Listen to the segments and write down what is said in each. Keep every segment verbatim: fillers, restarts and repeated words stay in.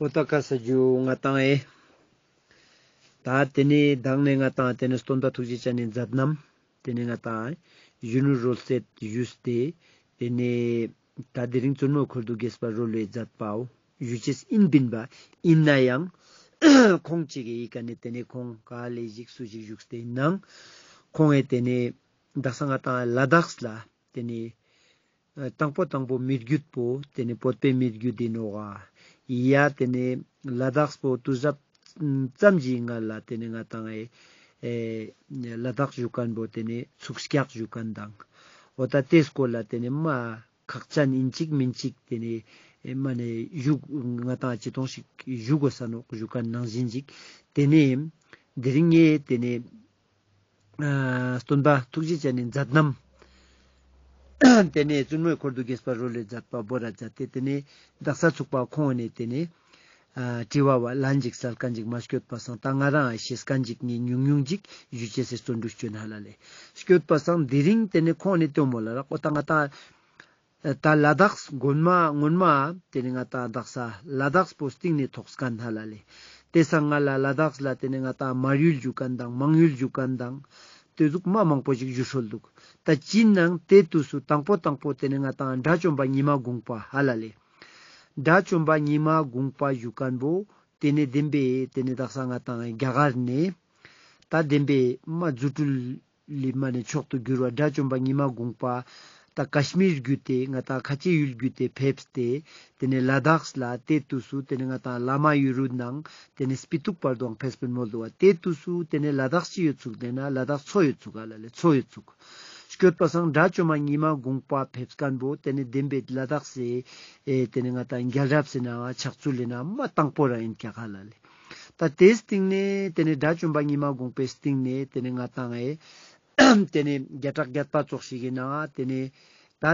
འོ་ད་ཀ་ས་ཇུ་ང་ཏང་ཨེ། ད་ཏེ་ནེ་མདང་ནེ་ང་ཏང་ཏེ་ནེ་སྟོན་པ་ཐུགས་རྗེ་ཅན་ནི་མཛད་རྣམ། ཏེ་ནེ་ང་ཏང་གཞོན་ནུ་རོལ་རྩེད་ཞུས་ཏེ། ཏེ་ནེ་ད་དེ་རིང་བཙུན་མོའི་འཁོར་དུ་དགྱེས་པ་རོལ་བའི་མཛད་པའོ། ཞུ་ཅེས་ཨིན་པིན་པ། ཨིན་ན་ཡང་ཁོང་ཅིག་གི་ཡི་གེ་ནེ་ཏེ་ནེ་ཁོང་ག་ལེ་ཞིག་སུ་ཞིག་བཞུགས་ཏེ་ཨིན་ནང་། ཁོང་ཨེ་ཏེ་ནེ་དག་ས་ང་ཏང་ལ་དྭགས་ལ་ཏེ་ནེ་ཨ་དང་པོ་དང་པོ་མི་རྒྱུད་པོ་ཏེ་ནེ་བོད་པའི་མི་རྒྱུད་ཨིན་ནོག་ག། ཡ་ཏེ་ནེ་ལ་དྭགས་པོ་དུས་རབས་ཙམ་ཞིག་སྔ་ལ་ཏེ་ནེ་ང་ཏང་ཨེ་ཨེ་ལ་དྭགས་ཞུ་ཁན་པོ་ཏེ་ནེ་ཚུགས་སྐྱག་ཞུ་ཁན་དང་། འོ་ད་ཏེ་སྐོར་ལ་ཏེ་ནེ་མ་ཁག་ཅན་ཨིན་ཅིག་མིན་ཅིག་ཏེ་ནེ་ཨེ་མ་ནེ་ཞུ་ང་ཏང་ཅི་ཏོང་ཞིག་ཞུ་གོས་ས་ནོག་ཞུ་ཁན་ནང་བཞིན་ཅིག། ཏེ་ནེ་དེ་རིང་ངས་ཏེ་ནེ་ཨ་སྟོན་པ་ཐུགས་རྗེ་ཅན་ནི་མཛད་རྣམ། ཏེ་ནེ་བཙུན་མོའི་འཁོར་དུ་དགྱེས་པ་རོལ་བའི་མཛད་པ་བོ་ར་མཛད་དེ་ཏེ་ནེ་དག་ས་ཚུགས་པ་ཁོང་ནེ་ཏེ་ནེ་ཨ་དྲི་བ་བ་ལན་ཅིག་སལ་ཁན་ཅིག་མ་སྐྱོད་པ་སང་ད་ང་རང་ཨ་ཤེས་ཁན་ཅིག་ངས་ཉུང་ཉུང་ཅིག་ཞུ་ཅེས་སི་བརྩོན་འགྲུས་ཅོ་ན་ཧ་ལ་ལེ། སྐྱོད་པ་སང་དེ་རིང་ཏེ་ནེ་ཁོང་ནེ་ལྟོས་མོ་ལ་རག་འོ་ད་ང་ཏང་ད་ལ་དྭགས་སྔོན་མ་སྔོན་མ་ཏེ་ནེ་ང་ཏང་དག་ས་ལ་དྭགས་པོ་སྟིང་ནེ་ཐོགས་ཁན་ཧ་ལ་ལེ། ཏེ་སང་སྔ་ལ་ལ་དྭགས་ལ་ཏེ་ནེ་ང་ཏང་མར་ཡུལ་ཞུ་ཁན་དང་མང་ཡུལ་ཞུ་ཁན་དང་ཏེ་ཟུག་མ་མང་པོ་ཞིག་ཞུ་སྲོལ་འདུག། ད་ཅི་ནང་ཏེ་དུས་སུ་དང་པོ་དང་པོ་ཏེ་ནེ་ང་ཏང་དགྲ་བཅོམ་པ་ཉི་མ་གུང་པ་ཧ་ལ་ལེ། དགྲ་བཅོམ་པ་ཉི་མ་གུང་པ་ཞུ་ཁན་པོ་ཏེ་ནེ་བདེན་པའི་ཏེ་ནེ་དག་ས་ང་ཏང་རྒྱ་གར་ནེ་ད་བདེན་པའི་མ་རྫུ་འཕྲུལ་ལི་མ་ནེ་མཆོག་ཏུ་གྱུར་བ་དགྲ་བཅོམ་པ་ཉི་མ་གུང་པ་ད་ཀ་ཤི་མིར་བརྒྱུད་དེ་ང་ཏང་ཁ་ཆེ་ཡུལ་བརྒྱུད་དེ་ཕེབས་ཏེ་ཏེ་ནེ་ལ་དྭགས་ལ་ཏེ་དུས་སུ་ཏེ་ནེ་ང་ཏང་བླ་མ་ཡུ་རུ་ནང་ཏེ་ནེ་སྤི་ཏུག་བར་དུའང་ཕེབས་པིན་མོལ་འདུག་བ། ཏེ་དུས་སུ་ཏེ་ནེ་ལ་དྭགས་ཅི་ཡོད་ཚུགས་ཏེ་ན་ལ་དྭགས་མཚོ་ཡོད་ཚུགས་ཨ་ལ་ལེ་མཚོ་ཡོད་ཚུགས། སྐྱོད་པ་སང་དགྲ་བཅོམ་པ་ཉི་མ་གུང་པ་ཕེབས་ཁན་པོ་ཏེ་ནེ་བདེན་པའི་ལ་དྭགས་སི་ཨེ་ཏེ་ནེ་ང་ཏང་རྒྱལ་རབས་སི་ནང་ཕྱག་ཚུལ་ལི་ནང་མ་དང་པོ་རང་ཨིན་ཀྱག་ཧ་ལ་ལེ། ད་ཏེ་སྟིང་ནེ་ཏེ་ནེ་དགྲ་བཅོམ་པ་ཉི་མ་གུང་པའི་སྟིང་ནེ་ཏེ་ནེ་ང་ཏང་ཨེ་ཏེ་ནེ་བརྒྱ་ཕྲག་བརྒྱད་པ་ཙོགས་ཤིག་གི་ནང་ཏེ་ནེ་ད་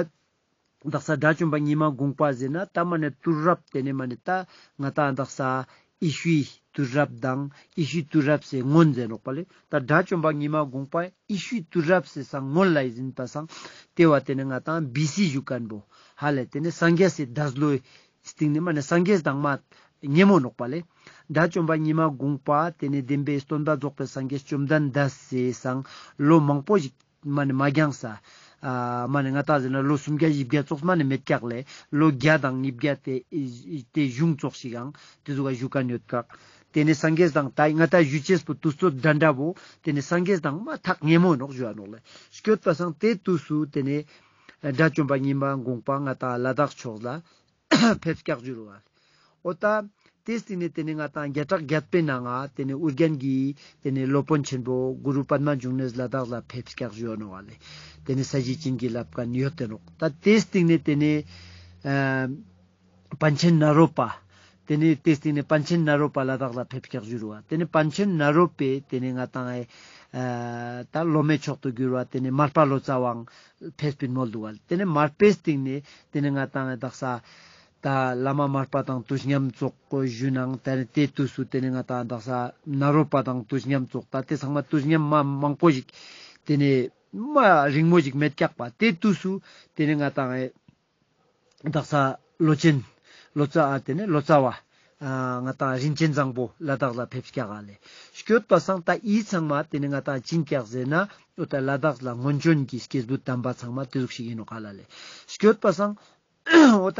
དག་ས་དགྲ་བཅོམ་པ་ཉི་མ་གུང་པ་ཟེར་ན་ད་མ་ནེ་དུས་རབས་ཏེ་ནེ་མ་ནེ་ད་ང་ཏང་དག་ས་ཡེ་ཤུའི་དུས་རབས་དང་ཡེ་ཤུའི་དུས་རབས་སི་སྔོན་ཟེར་ནོག་པ་ལེ། ད་དགྲ་བཅོམ་པ་ཉི་མ་གུང་པ་ཡེ་ཤུའི་དུས་རབས་སི་སང་སྔོན་ལ་ཨིན་པ་སང་ཏེ་བ་ཏེ་ནེ་ང་ཏང་བི་སི་ཞུ་ཁན་པོ་ཧ་ལ་ཏེ་ནེ་སངས་རྒྱས་སི་ད་ལོའི་སྟིང་ནེ་མ་ནེ་སངས་རྒྱས་དང་མ་ཉེ་མོ་ནོག་པ་ལེ། དགྲ་བཅོམ་པ་ཉི་མ་གུང་པ་ཏེ་ནེ་བདེན་པའི་སྟོན་པ་རྫོགས་པའི་སངས་རྒྱས་བཅོམ་ལྡན་འདས་སི་སང་ལོ་མང་པོ་ཞིག་མ་ནེ་མ་འགྱངས་ས། ཨ་མ་ནེ་ང་ཏང་ཟེར་ན་ལོ་སུམ་བརྒྱ་བཞི་བརྒྱ་ཙོགས་མ་ནེ་མེད་ཀྱག་ལེ། ལོ་བརྒྱ་དང་ཉིས་བརྒྱ་ཏེ་ཏེ་གཞུང་ཙོགས་ཤིག་ཡང་ཏེ་ཟུག་ག་ཞུ་ཁན་ཡོད་ཀྱག། ཏེ་ནེ་སངས་རྒྱས་དང་ད་ང་ཏང་ཞུ་ཅེས་པོ་དུས་ཚོད་འདྲ་འདྲ་བོ་ཏེ་ནེ་སངས་རྒྱས་དང་མ་ཐག་ཉེ་མོ་ནོག་ཞུ་བ་ནོག་ལེ། སྐྱོད་པ་སང་ཏེ་དུས་སུ་ཏེ་ནེ་དགྲ་བཅོམ་པ་ཉི་མ་གུང་པ་ང་ཏང་ལ་དྭགས་ཕྱོགས་ལ་ཕེབས་ཀྱག་ཞུ་རུ་བ། འོ་ད་ཏེ་སྟིང་ནེ་ཏེ་ནེ་ང་ཏང་བརྒྱ་ཕྲག་བརྒྱད་པའི་ནང་ང་ཏེ་ནེ་ཨོ་རྒྱན་གྱི་ཏེ་ནེ་སློབ་དཔོན་ཆེན་པོ་གུ་རུ་པདྨ་འབྱུང་གནས་ལ་དྭགས་ལ་ཕེབས་ཀྱག་ཞུ་ནོག་ཨ་ལེ། ཏེ་ནེ་ས་གཞི་བྱིན་གྱིས་བརླབས་ཁན་ཡོད་དེ་ནོག། ད་ཏེ་སྟིང་ནེ་ཏེ་ནེ་ཨ་པཎ་ཆེན་ནཱ་རོ་པ། ཏེ་ནེ་ཏེ་སྟིང་ནེ་པཎ་ཆེན་ནཱ་རོ་པ་ལ་དྭགས་ལ་ཕེབས་ཀྱག་ཞུ་རུ་བ། ཏེ་ནེ་པཎ་ཆེན་ནཱ་རོ་པའི་ཏེ་ནེ་ང་ཏང་ཨེ་ཨ་ད་སློབ་མའི་མཆོག་ཏུ་གྱུར་བ་ཏེ་ནེ་མར་པ་ལོ་ཙཱ་བའང་ཕེབས་པིན་མོལ་འདུག་བ། ཏེ་ནེ་མར་པའི་སྟིང་ནེ་ཏེ་ནེ་ང་ཏང་ཨེ་དག་ས་ད་བླ་མ་མར་པ་དང་དུས་མཉམ་ཙོགས་ཞུ་ནང་ད་ཏེ་དུས་སུ་ཏེ་ནེ་ང་ཏང་དག་ས་ནཱ་རོ་པ་དང་དུས་མཉམ་ཙོགས་ད་ཏེ་ཚང་མ་དུས་མཉམ་མ་མང་པོ་ཞིག་ཏེ་ནེ་མ་རིང་མོ་ཞིག་མེད་ཀྱག་པ། ཏེ་དུས་སུ་ཏེ་ནེ་ང་ཏང་ཨེ་དག་ས་ལོ་ཆེན་ལོ་ཙཱ་ཨ་ཏེ་ནེ་ལོ་ཙཱ་བ་ཨ་ང་ཏང་རིན་ཆེན་བཟང་པོ་ལ་དྭགས་ལ་ཕེབས་ཀྱག་ཨ་ལེ། སྐྱོད་པ་སང་ད་འི་ཚང་མ་ཏེ་ནེ་ང་ཏང་ཅི་ཨིན་ཀྱག་ཟེར་ན་འོ་ད་ལ་དྭགས་ལ་སྔོན་བྱོན་གྱི་སྐྱེས་བུ་དམ་པ་ཚང་མ་ཏེ་ཟུག་ཞིག་ཨིན་ནོག་ཨ་ལ་ལེ། སྐྱོད་པ་སང་འོ་ད་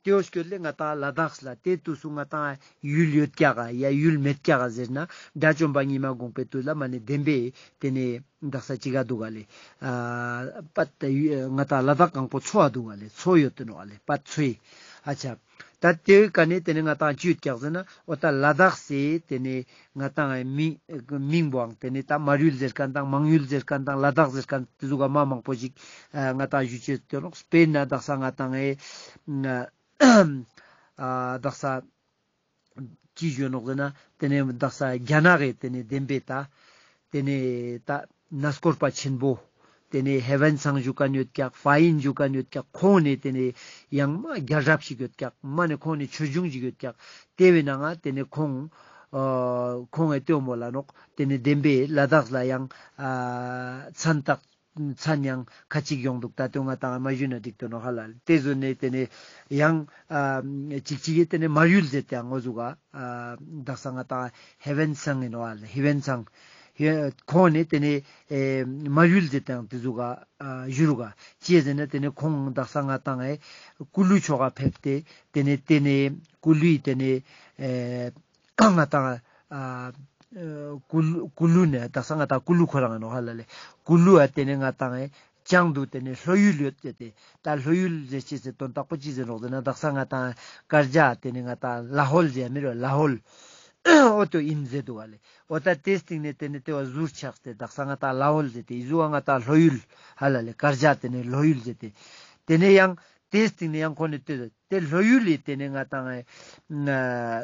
ཏེའོ་སྐྱོད་ལེ་ང་ཏང་ལ་དྭགས་ལ་ཏེ་དུས་སུ་ང་ཏང་ཡུལ་ཡོད་ཀྱག་ག་ཡ་ཡུལ་མེད་ཀྱག་ག་ཟེར་ན་དགྲ་བཅོམ་པ་ཉི་མ་གུང་པའི་དུས་ལ་མ་ནེ་བདེན་པའི་ཏེ་ནེ་དག་ས་ཅི་ག་འདུག་ག་ལེ། ཨ་པད་ང་ཏང་ལ་དྭགས་གང་པོ་མཚོ་འ་འདུག་ག་ལེ། མཚོ་ཡོད་དེ་ནོག་ག་ལེ། པད་མཚོའི་ཨ་ཆ། ད་ཏེའི་ཀ་ནེ་ཏེ་ནེ་ང་ཏང་ཅི་ཡོད་ཀྱག་ཟེར་ན་འོ་ད་ལ་དྭགས་སི་ཏེ་ནེ་ང་ཏང་མིང་མིང་པོའང་ཏེ་ནེ་ད་མར་ཡུལ་ཟེར་ཁན་དང་མང་ཡུལ་ཟེར་ཁན་དང་ལ་དྭགས་ཟེར་ཁན་ཏེ་ཟུག་ག་མ་མང་པོ་ཞིག་ཨ་ང་ཏང་ཞུ་ཅེས་ཏེ་ནོག། དཔེར་ན་དག་ས་ང་ཏང་ཨེ་ཨ་དག་ས་ཅི་ཞུ་ནོག་ཟེར་ན་ཏེ་ནེ་དག་ས་རྒྱ་ནག་གི་ཏེ་ནེ་བདེན་པའི་ད་ཏེ་ནེ་ད་གནས་སྐོར་པ་ཆེན་པོ་ཏེ་ནེ་ཧེ་ཝན་ཚང་ཞུ་ཁན་ཡོད་ཀྱག། ཧྥ་ཡིན་ཞུ་ཁན་ཡོད་ཀྱག། ཁོང་ནེ་ཏེ་ནེ་ཡང་མ་རྒྱལ་རབས་ཤིག་ཡོད་ཀྱག། མ་ནེ་ཁོང་ནེ་ཆོས་འབྱུང་ཞིག་ཡོད་ཀྱག། ཏེ་བའི་ནང་ང་ཏེ་ནེ་ཁོང་ཨ་ཁོང་ངི་ཏེའོ་མོལ་ལ་ནོག། ཏེ་ནེ་བདེན་པའི་ལ་དྭགས་ལ་ཡང་ཨ་མཚན་བཏགས། མཚན་ཡང་ཁ་ཅིག་ཡོང་འདུག་ད་དེ་ང་ཏང་མ་ཞུས་ན་འགྲིག་དོ་ནོག་ཧ་ལ་ལེ། དེ་བཟོ་ནས་དེ་ནས་ཡང་ཨ་ཅིག་ཅིག་གིས་དེ་ནས་མར་ཡུལ་ཟེར་ཏེ་ཡང་འོ་ཟུག་ག་ཨ་དག་ས་ང་ཏང་ཧེ་ཝན་སང་ཡིན་ནོག་ཧ་ལ་ལེ། ཧེ་ཝན་སང་ཁོང་ནི་དེ་ནས་ཨེ་མར་ཡུལ་ཟེར་ཏེ་ཡང་དེ་ཟུག་ག་ཨ་ཞུ་རུག་ག་ཅི་ཟེར་ན་དེ་ནས་ཁོང་དག་ས་ང་ཏང་ཨེ་ཀུ་ལུ་ཕྱོགས་ག་ཕེབས་ཏེ་དེ་ནས་དེ་ནས་ཀུ་ལུའི་དེ་ནས་ཨེ་ང་ཏང་ཨ་ཀུ་ལུ་ཀུ་ལུ་ནས་དག་ས་ང་ཏང་ཀུ་ལུ་ཁོ་རང་ཡིན་ནོག་ཧ་ལ་ལེ། ཀུ་ལུ་ཨ་དེ་ནས་ང་ཏང་ཨེ་བྱང་དུ་དེ་ནས་ལྷོ་ཡུལ་ཡོད་ཟེར་ཏེ། ད་ལྷོ་ཡུལ་ཟེར་ཅེས་ཟེར་དོན་དག་པོ་ཅི་ཟེར་ནོག་ཟེར་ན་དག་ས་ང་ཏང་དཀར་ཇ་དེ་ནས་ང་ཏང་ལ་ཧོལ་ཟེར་མི་རུ་ལ་ཧོལ་འོ་དོ་ཡིན་ཟེར་འདུག་ག་ལེ། འོ་ད་དེ་སྟིང་ནས་དེ་ནས་དེ་བ་ཟུར་ཆགས་ཏེ་དག་ས་ང་ཏང་ལ་ཧོལ་ཟེར་ཏེ་ཡི་ཟུ་བ་ང་ཏང་ལྷོ་ཡུལ་ཧ་ལ་ལེ། དཀར་ཇ་དེ་ནས་ལྷོ་ཡུལ་ཟེར་ཏེ། དེ་ནས་ཡང་དེ་སྟིང་ནས་ཡང་ཁོ་ནས་དེ་དེ་ལྷོ་ཡུལ་ལས་དེ་ནས་ང་ཏང་ཨེ་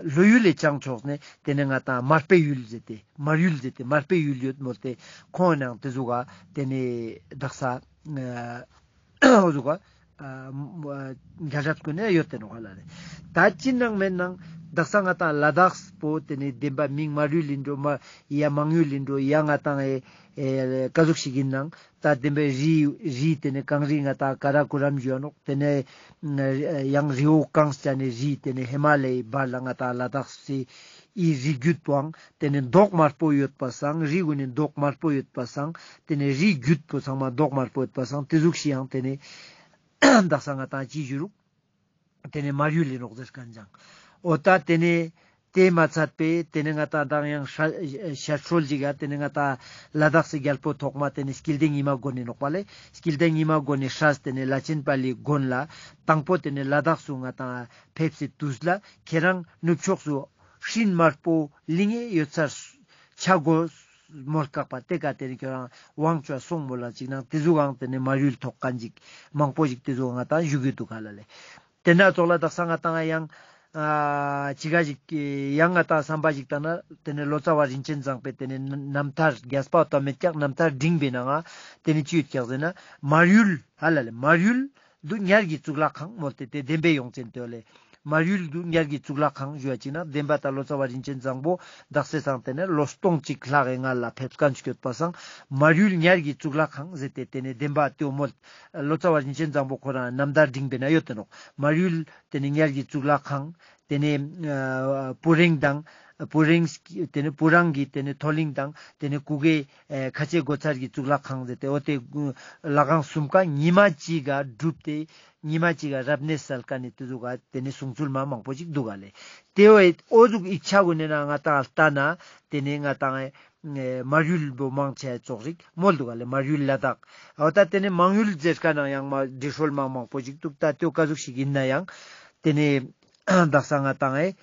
ལྷོ་ཡུལ་ལས་བྱང་ཕྱོགས་ནས་དེ་ནས་ང་ཏང་མར་པའི་ཡུལ་ཟེར་ཏེ་མར་ཡུལ་ཟེར་ཏེ་མར་པའི་ཡུལ་ཡོད་མོལ་ཏེ་ཁོང་ནང་དེ་ཟུག་ག་དེ་ནས་དག་ས་ཨ་འོ་ཟུག་ག་ཨ་རྒྱལ་རབས་ཀུན་ནས་ཡོད་དེ་ནོག་ཧ་ལ་ལེ། ད་ཅི་ནང་མེད་ནང་དག་ས་ང་ཏང་ལ་དྭགས་པོ་དེ་ནས་བདེན་པ་མིང་མར་ཡུལ་ཡིན་འགྲོ་མ་ཡ་མང་ཡུལ་ཡིན་འགྲོ་ཡ་ང་ཏང་ཨེ་ཨེ་ཀ་ཟུག་ཞིག་ཡིན་ནང་ད་བདེན་པའི་རི་རི་དེ་ནས་གངས་རི་ང་ཏང་ཀ་ར་ཀོ་རམ་ཞུ་ཡ་ནོག་དེ་ནས་ཡང་རི་བོ་གངས་ཅན་ནི་རི་དེ་ནས་ཧི་མ་ལ་ཡའི་བར་ལ་ང་ཏང་ལ་དྭགས་སི་ཨི་རི་རྒྱུད་པོའང་དེ་ནས་མདོག་དམར་པོ་ཡོད་པ་སང་རི་གུན་ནི་མདོག་དམར་པོ་ཡོད་པ་སང་དེ་ནས་རི་རྒྱུད་པོ་ཚང་མ་མདོག་དམར་པོ་ཡོད་པ་སང་དེ་ཟུག་ཤིག་ཡང་དེ་ནས་དག་ས་ང་ཏང་ཅི་ཞུ་རུག་དེ་ནས་མར་ཡུལ་ལི་ནོག་ཟེར་ཁན་ཅང་། འོ་ད་དེ་ནས་དེ་མ་ཚད་པའི་དེ་ནས་ང་ཏང་དང་ཡང་ཤར་ཤར་ཕྱོགས་ཞིག་ག་དེ་ནས་ང་ཏང་ལ་དྭགས་སི་རྒྱལ་པོ་ཐོག་མ་དེ་ནས་སྐྱིད་ལྡེ་ཉི་མ་མགོན་ནི་ནོག་པ་ལེ། སྐྱིད་ལྡེ་ཉི་མ་མགོན་ནི་སྲས་དེ་ནས་ལ་ཆེན་པ་ལིའི་མགོན་ལ་དང་པོ་དེ་ནས་ལ་དྭགས་སུ་ང་ཏང་ཕེབས་སི་དུས་ལ་ཁྱེད་རང་ནུབ་ཕྱོགས་སུ་སྤྲིན་དམར་པོ་ལིང་ངེ་ཡོད་སར་ཆ་དགོས་མོལ་བཀག་པ་དེ་ཀ་དེ་ནས་ཁྱོད་རང་དབང་ཆ་སོང་མོལ་ལ་ཅིག་ནང་དེ་ཟུག་གང་དེ་ནས་མར་ཡུལ་ཐོག་ཁན་ཅིག་མང་པོ་ཞིག་དེ་ཟུག་ང་ཏང་ཞུ་གི་འདུག་ག་ལ་ལེ། དེ་ན་ཙོགས་ལ་དག་ས་ང་ཏང་ཡང་ཨ་ཅི་ག་ཞིག་ཡང་ང་ཏང་བསམ་པ་ཞིག་བཏང་ན་དེ་ནས་ལོ་ཙཱ་བ་རིན་ཆེན་བཟང་པོའི་དེ་ནས་རྣམ་ཐར་རྒྱས་པ་བཏང་མེད་ཀྱག་རྣམ་ཐར་འབྲིང་པོའི་ནང་ང་དེ་ནས་ཅི་ཡོད་ཀྱག་ཟེར་ན་མར་ཡུལ་ཧ་ལ་ལེ་མར་ཡུལ་དུ་ཉར་གྱི་གཙུག་ལག་ཁང་མོལ་ཏེ་དེ་བདེན་པའི་ཡོང་ཅན་དེ་ལེ། མར་ཡུལ་དུ་ཉར་གྱི་གཙུག་ལག་ཁང་ཞུ་བ་ཅིག་ན་བདེན་པ་ད་ལོ་ཙཱ་བ་རིན་ཆེན་བཟང་པོ་དག་ས་སང་དེ་ནས་ལོ་སྟོང་གཅིག་ལྷག་གི་སྔ་ལ་ཕེབས་ཁན་ཅིག་ཡོད་པ་སང་མར་ཡུལ་ཉར་གྱི་གཙུག་ལག་ཁང་ཟེར་ཏེ་དེ་ནས་བདེན་པ་དེ་མོལ། ལོ་ཙཱ་བ་རིན་ཆེན་བཟང་པོ་ཁོ་རང་རྣམ་ཐར་འབྲིང་པོའི་ནང་ཡོད་དེ་ནོག་མར་ཡུལ་དེ་ནས་ཉར་གྱི་གཙུག་ལག་ཁང་དེ་ནས་ཨ་སྤུ་རིང་དང་སྤུ་རིང་དེ་ནས་སྤུ་རང་གི་དེ་ནས་མཐོ་གླིང་དང་དེ་ནས་གུ་གེ་ཨེ་ཁ་ཆེ་སྒོ་མཚར་གྱི་གཙུག་ལག་ཁང་ཟེར་ཏེ་འོ་དེ་ལྷ་ཁང་གསུམ་ཀ་ཉི་མ་གཅིག་ག་གྲུབ་སྟེ་ཉི་མ་གཅིག་ག་རབ་གནས་སལ་ཁན་ནི་དེ་ཟུག་ག་དེ་ནས་གསུང་ཚུལ་མ་མང་པོ་ཞིག་འདུག་ག་ལེ། དེ་འོ་འོ་ཟུག་ཡིག་ཆ་གུན་ནི་ནང་ང་ཏང་ལྟ་ན་དེ་ནས་ང་ཏང་ཨེ་མར་ཡུལ་བོ་མང་ཆེ་ཙོགས་ཤིག་མོལ་འདུག་ག་ལེ། མར་ཡུལ་ལ་དྭགས། འོ་ད་དེ་ནས་མང་ཡུལ་ཟེར་ཁན་ནང་ཡང་མ་འབྲི་སྲོལ་མ་མང་པོ་ཞིག་འདུག་ད་དེ་ཀ་ཟུག་ཞིག་ཡིན་ན་ཡང་དེ་ནས་དག་ས་ང་ཏང་ཨེ་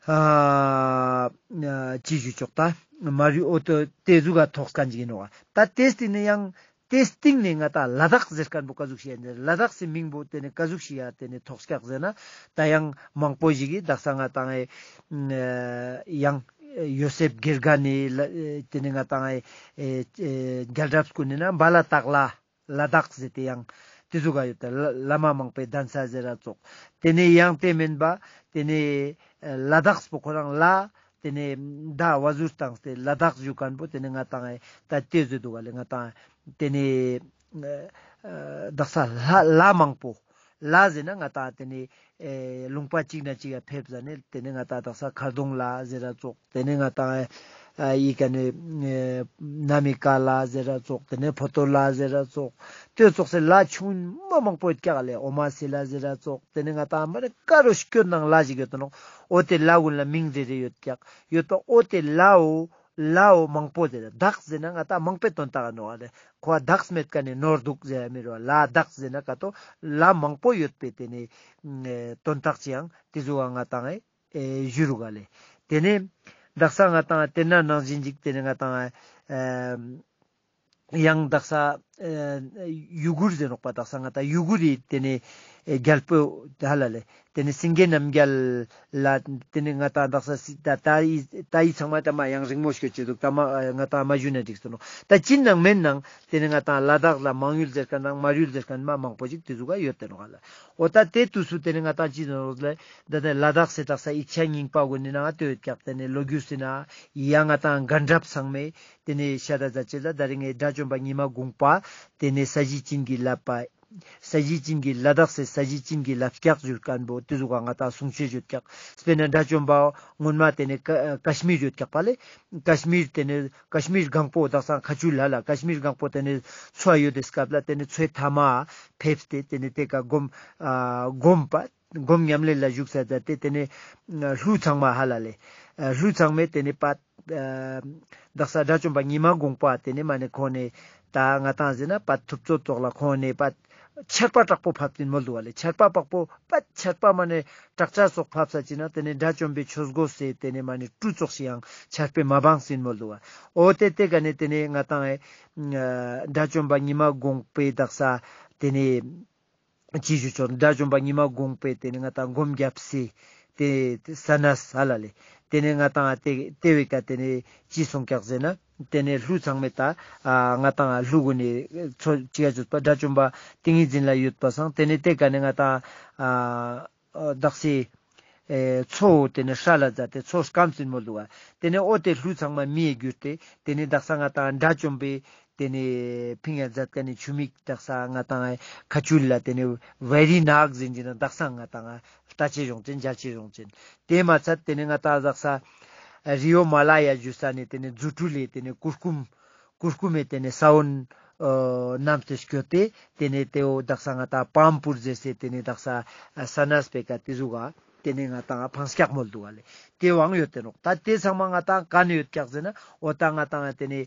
ཨ་ཅི་ཞུ་ཆོག་ད་མར་ཡུལ་འོ་དེ་དེ་ཟུག་ག་ཐོགས་ཁན་ཅིག་ཡིན་ནོག་ད་དེ་སྟིང་ནས་ཡང་དེ་སྟིང་ནས་ང་ཏང་ལ་དྭགས་ཟེར་ཁན་བོ་ཀ་ཟུག་ཞིག་ཡིན་ལ་དྭགས་སི་མིང་བོ་དེ་ནས་ཀ་ཟུག་ཞིག་ཡ་དེ་ནས་ཐོགས་ཀྱག་ཟེར་ན་ད་ཡང་མང་པོ་ཞིག་གི་དག་ས་ང་ཏང་ཨེ་ཡང་ཡོ་སེབ་གེར་ག་ནི་ལ་ཨེ་དེ་ནས་ང་ཏང་ཨེ་ཨེ་རྒྱལ་རབས་ཀུན་ནི་ན་བ་ལ་དྭགས་ལ་ལ་དྭགས་ཟེར་ཏེ་ཡང་དེ་ཟུག་ག་ཡོད་དེ་བླ་བླ་མ་མང་པོའི་གདན་ས་ཟེར་ར་ཙོགས། དེ་ནས་ཡང་དེ་མིན་པ་དེ་ནས་ལ་དྭགས་པོ་ཁོ་རང་ལ་དེ་ནས་ད་བ་ཟུར་བཏང་སྟེ་ལ་དྭགས་ཞུ་ཁན་བོ་དེ་ནས་ང་ཏང་ཨེ་ད་དེ་ཟེར་འདུག་ག་ལེ། ང་ཏང་དེ་ནས་ཨ་དག་ས་ལ་ལ་མང་པོ་ལ་ཟེར་ན་ང་ཏང་དེ་ནས་ཨེ་ལུང་པ་གཅིག་ནས་གཅིག་ག་ཕེབས་ཟ་ནས་དེ་ནས་ང་ཏང་དག་ས་མཁར་གདོང་ལ་ཟེར་ར་ཙོགས། དེ་ནས་ང་ཏང་ཨ་ཡི་ག་ནས་ཨེ་ན་མི་ཀ་ལ་ཟེར་ར་ཙོགས། དེ་ནས་ཕོ་ཏོ་ལ་ཟེར་ར་ཙོགས། དེ་ཙོགས་སེ་ལ་ཆུང་མ་མང་པོ་ཡོད་ཀྱག་ལེ། ཨོ་མ་སི་ལ་ཟེར་ར་ཙོགས། དེ་ནས་ང་ཏང་མ་ནེ་ཀ་རུ་སྐྱོད་ནང་ལ་ཞིག་ཡོད་དོ་ནོག་འོ་དེ་ལ་གུན་ལ་མིང་རེ་རེ་ཡོད་ཀྱག་ཡོད་པ་འོ་དེ་ལའོ་ལའོ་མང་པོ་ཟེར་ར་དྭགས་ཟེར་ན་ང་ཏང་མང་པོའི་དོན་དག་ནོག་ལེ། ཁོ་དྭགས་མེད་ཀ་ནས་ནོར་འདུག་ཟེར་མི་རུ་ལ་དྭགས་ཟེར་ན་ཀ་ཏོ་ལ་མང་པོ་ཡོད་པའི་དེ་ནས་ཨེ་དོན་དག་ཅིག་ཡང་དེ་ཟུག་ག་ང་ཏང་ཨེ་ཨེ་ཞུ་རུག་ག་ལེ། དེ་ནས་དག་ས་ང་ཏང་དེ་ན་ནང་བཞིན་ཅིག་དེ་ནས་ང་ཏང་ཨེ་ཡང་དག་ས་ཨེ་ཡུ་གུར་ཟེར་ནོག་པ། དག་ས་ང་ཏང་ཡུ་གུར་རི་དེ་ནས་ ཨེ་རྒྱལ་པོ་ཧ་ལ་ལེ། ཏེ་ནེ་སེང་གེ་རྣམ་རྒྱལ་ལ་ཏེ་ནེ་ང་ཏང་དག་ས་སི་ད་ད་ཡི་ད་ཡི་ཚང་མ་ད་མ་ཡང་རིང་མོ་ཞིག་ཅེ་འདུག་ད་མ་ང་ཏང་མ་ཞུ་ན་འགྲིག་སྟོན་ནོག་ད་ཅི་ནང་མེན་ནང་ཏེ་ནེ་ང་ཏང་ལ་དྭགས་ལ་མང་ཡུལ་ཟེར་ཁན་དང་མར་ཡུལ་ཟེར་ཁན་མ་མང་པོ་ཞིག་ཏེ་ཟུག་ག་ཡོད་དེ་ནོག་ཧ་ལ། འོ་ད་ཏེ་དུས་སུ་ཏེ་ནེ་ང་ཏང་ཅི་ཟེར་ནོག་ལེ། ད་ཏེ་ལ་དྭགས་སི་དག་ས་ཡིག་ཆ་རྙིང་པ་གུན་ནི་ནང་ང་ཏེ་ཡོད་ཀྱག་ཏེ་ནེ་ལོ་རྒྱུས་སི་ནང་ཡ་ང་ཏང་གན་རབས་ཚང་མེ་ཏེ་ནེ་ཤད་ད་ཛད་ཅེས་ལ་ད་རིང་ངི་དགྲ་བཅོམ་པ་ཉི་མ་གུང་པ་ཏེ་ནེ་ས་གཞི་བྱིན་གྱིས་བརླབས་པ། ས་གཞི་བྱིན་གྱིས་ལ་དྭགས་སི་ས་གཞི་བྱིན་གྱིས་བརླབས་ཀྱག་ཟེར་ཁན་བོ་ཏེ་ཟུག་ག་ང་ཏང་གསུང་ཆོས་ཡོད་ཀྱག་སྤེར་ན་དགྲ་བཅོམ་པ་སྔོན་མ་ཏེ་ནེ་ཀ་ཀ་ཤི་མིར་ཡོད་ཀྱག་པ་ལེ། ཀ་ཤི་མིར་ཏེ་ནེ་ཀ་ཤི་མིར་གང་པོ་དག་ས་ཁ་ཆུལ་ལ་ལ་ཀ་ཤི་མིར་གང་པོ་ཏེ་ནེ་མཚོ་ཡོད་དེ་སྐབས་ལ་ཏེ་ནེ་མཚོའི་མཐའ་མ་ཕེབས་ཏེ་ཏེ་ནེ་ཏེ་ཀ་སྒོམ་ཨ་སྒོམ་པ་སྒོམ་ཉམས་ལེན་ལ་བཞུགས་ས་ད་ཏེ་ཏེ་ནེ་ཀླུ་ཚང་མ་ཧ་ལ་ལེ། ཀླུ་ཚང་མེ་ཏེ་ནེ་པ་དག་ས་དགྲ་བཅོམ་པ་ཉི་མ་གུང་པ་ཏེ་ནེ་མ་ནེ་ཁོང་ནེ་ད་ང་ཏང་ཟེར་ན་པ་ཐུབ་ཚོད་ཙོགས་ལ་ཁོང་ནེ་པ་ཆར་པ་དྲག་པོ་ཕབས་ཏེ་མོལ་འདུག་བ་ལེ། ཆར་པ་དྲག་པོ་པ་ཆར་པ་མ་ནེ་དྲག་ཆར་ཙོགས་ཕབས་ས་ཅི་ན་ཏེ་ནེ་དགྲ་བཅོམ་པའི་ཆོས་གོས་སི་ཏེ་ནེ་མ་ནེ་ཀྲུ་ཙོགས་ཤིག་ཡང་ཆར་པེ་མ་སྦངས་ཏེ་མོལ་འདུག་བ། འོ་ཏེ་ཏེ་ཀ་ནེ་ཏེ་ནེ་ང་ཏང་ཨེ་དགྲ་བཅོམ་པ་ཉི་མ་གུང་པའི་དག་ས་ཏེ་ནེ་ཅི་ཞུ་ཆོག་དགྲ་བཅོམ་པ་ཉི་མ་གུང་པས་ཏེ་ནེ་ང་ཏང་སྒོམ་རྒྱབ་སེ་ཏེ་ས་ནས་ཧ་ལ་ལེ། ཏེ་ནེ་ང་ཏང་ཏེ་ཏེ་བོའི་ཀ་ཏེ་ནེ་ཅི་སོང་ཀྱག་ཟེར་ན་ཏེ་ནེ་ཀླུ་ཚང་མེ་ད་ཨ་ང་ཏང་ཀླུ་གུན་ནི་ཚོ་ཅི་ཡ་ཅོས་པ་དགྲ་བཅོམ་པ་ཏིང་ངེ་འཛིན་ལ་ཡོད་པ་སང་ཏེ་ནེ་ཏེ་ཀ་ནེ་ང་ཏང་ཨ་དག་སེ་ཨེ་མཚོ་ཏེ་ནེ་ཧྲ་ལ་ཛད་དེ་མཚོ་སྐམས་ཏེ་མོལ་འདུག་བ། ཏེ་ནེ་འོ་ཏེ་ཀླུ་ཚང་མ་མེ་གྱུར་ཏེ་ཏེ་ནེ་དག་ས་ང་ཏང་དགྲ་བཅོམ་པའི་ཏེ་ནེ་ཕིང་ཡ་ཛད་ཀ་ནེ་ཆུ་མིག་དག་ས་ང་ཏང་ཁ་ཆུལ་ལ་ཏེ་ནེ་བེ་རི་ནག་ཟེར་གྱི་ན་དག་ས་ང་ཏང་ལྟ་ཅེས་ཡོང་ཅན་མཇལ་ཅེས་ཡོང་ཅན། ཏེ་མ་ཚད་ཏེ་ནེ་ང་ཏང་དག་ས་རི་ཡོ་མ་ལ་ཡ་ཞུ་ས་ནེ་ཏེ་ནེ་རྫུ་འཕྲུལ་ལས་ཏེ་ནེ་གུར་ཀུམ་གུར་ཀུམ་མེ་ཏེ་ནེ་ས་བོན་ཨ་བསྣམས་ཏེ་སྐྱོད་དེ་ཏེ་ནེ་ཏེ་བོ་དག་ས་ང་ཏང་པམ་པུར་ཟེར་སེ་ཏེ་ནེ་དག་ས་ས་ནས་པེ་ཀ་ཏེ་ཟུག་ག་ཏེ་ནེ་ང་ཏང་ཕང་སྐྱག་མོལ་འདུག་བ་ལེ། ཏེ་བོའང་ཡོད་དེ་ནོག་ད་ཏེ་ཚང་མ་ང་ཏང་ཀ་ནེ་ཡོད་ཀྱག་ཟེར་ན་འོ་ད་ང་ཏང་ཏེ་ནེ་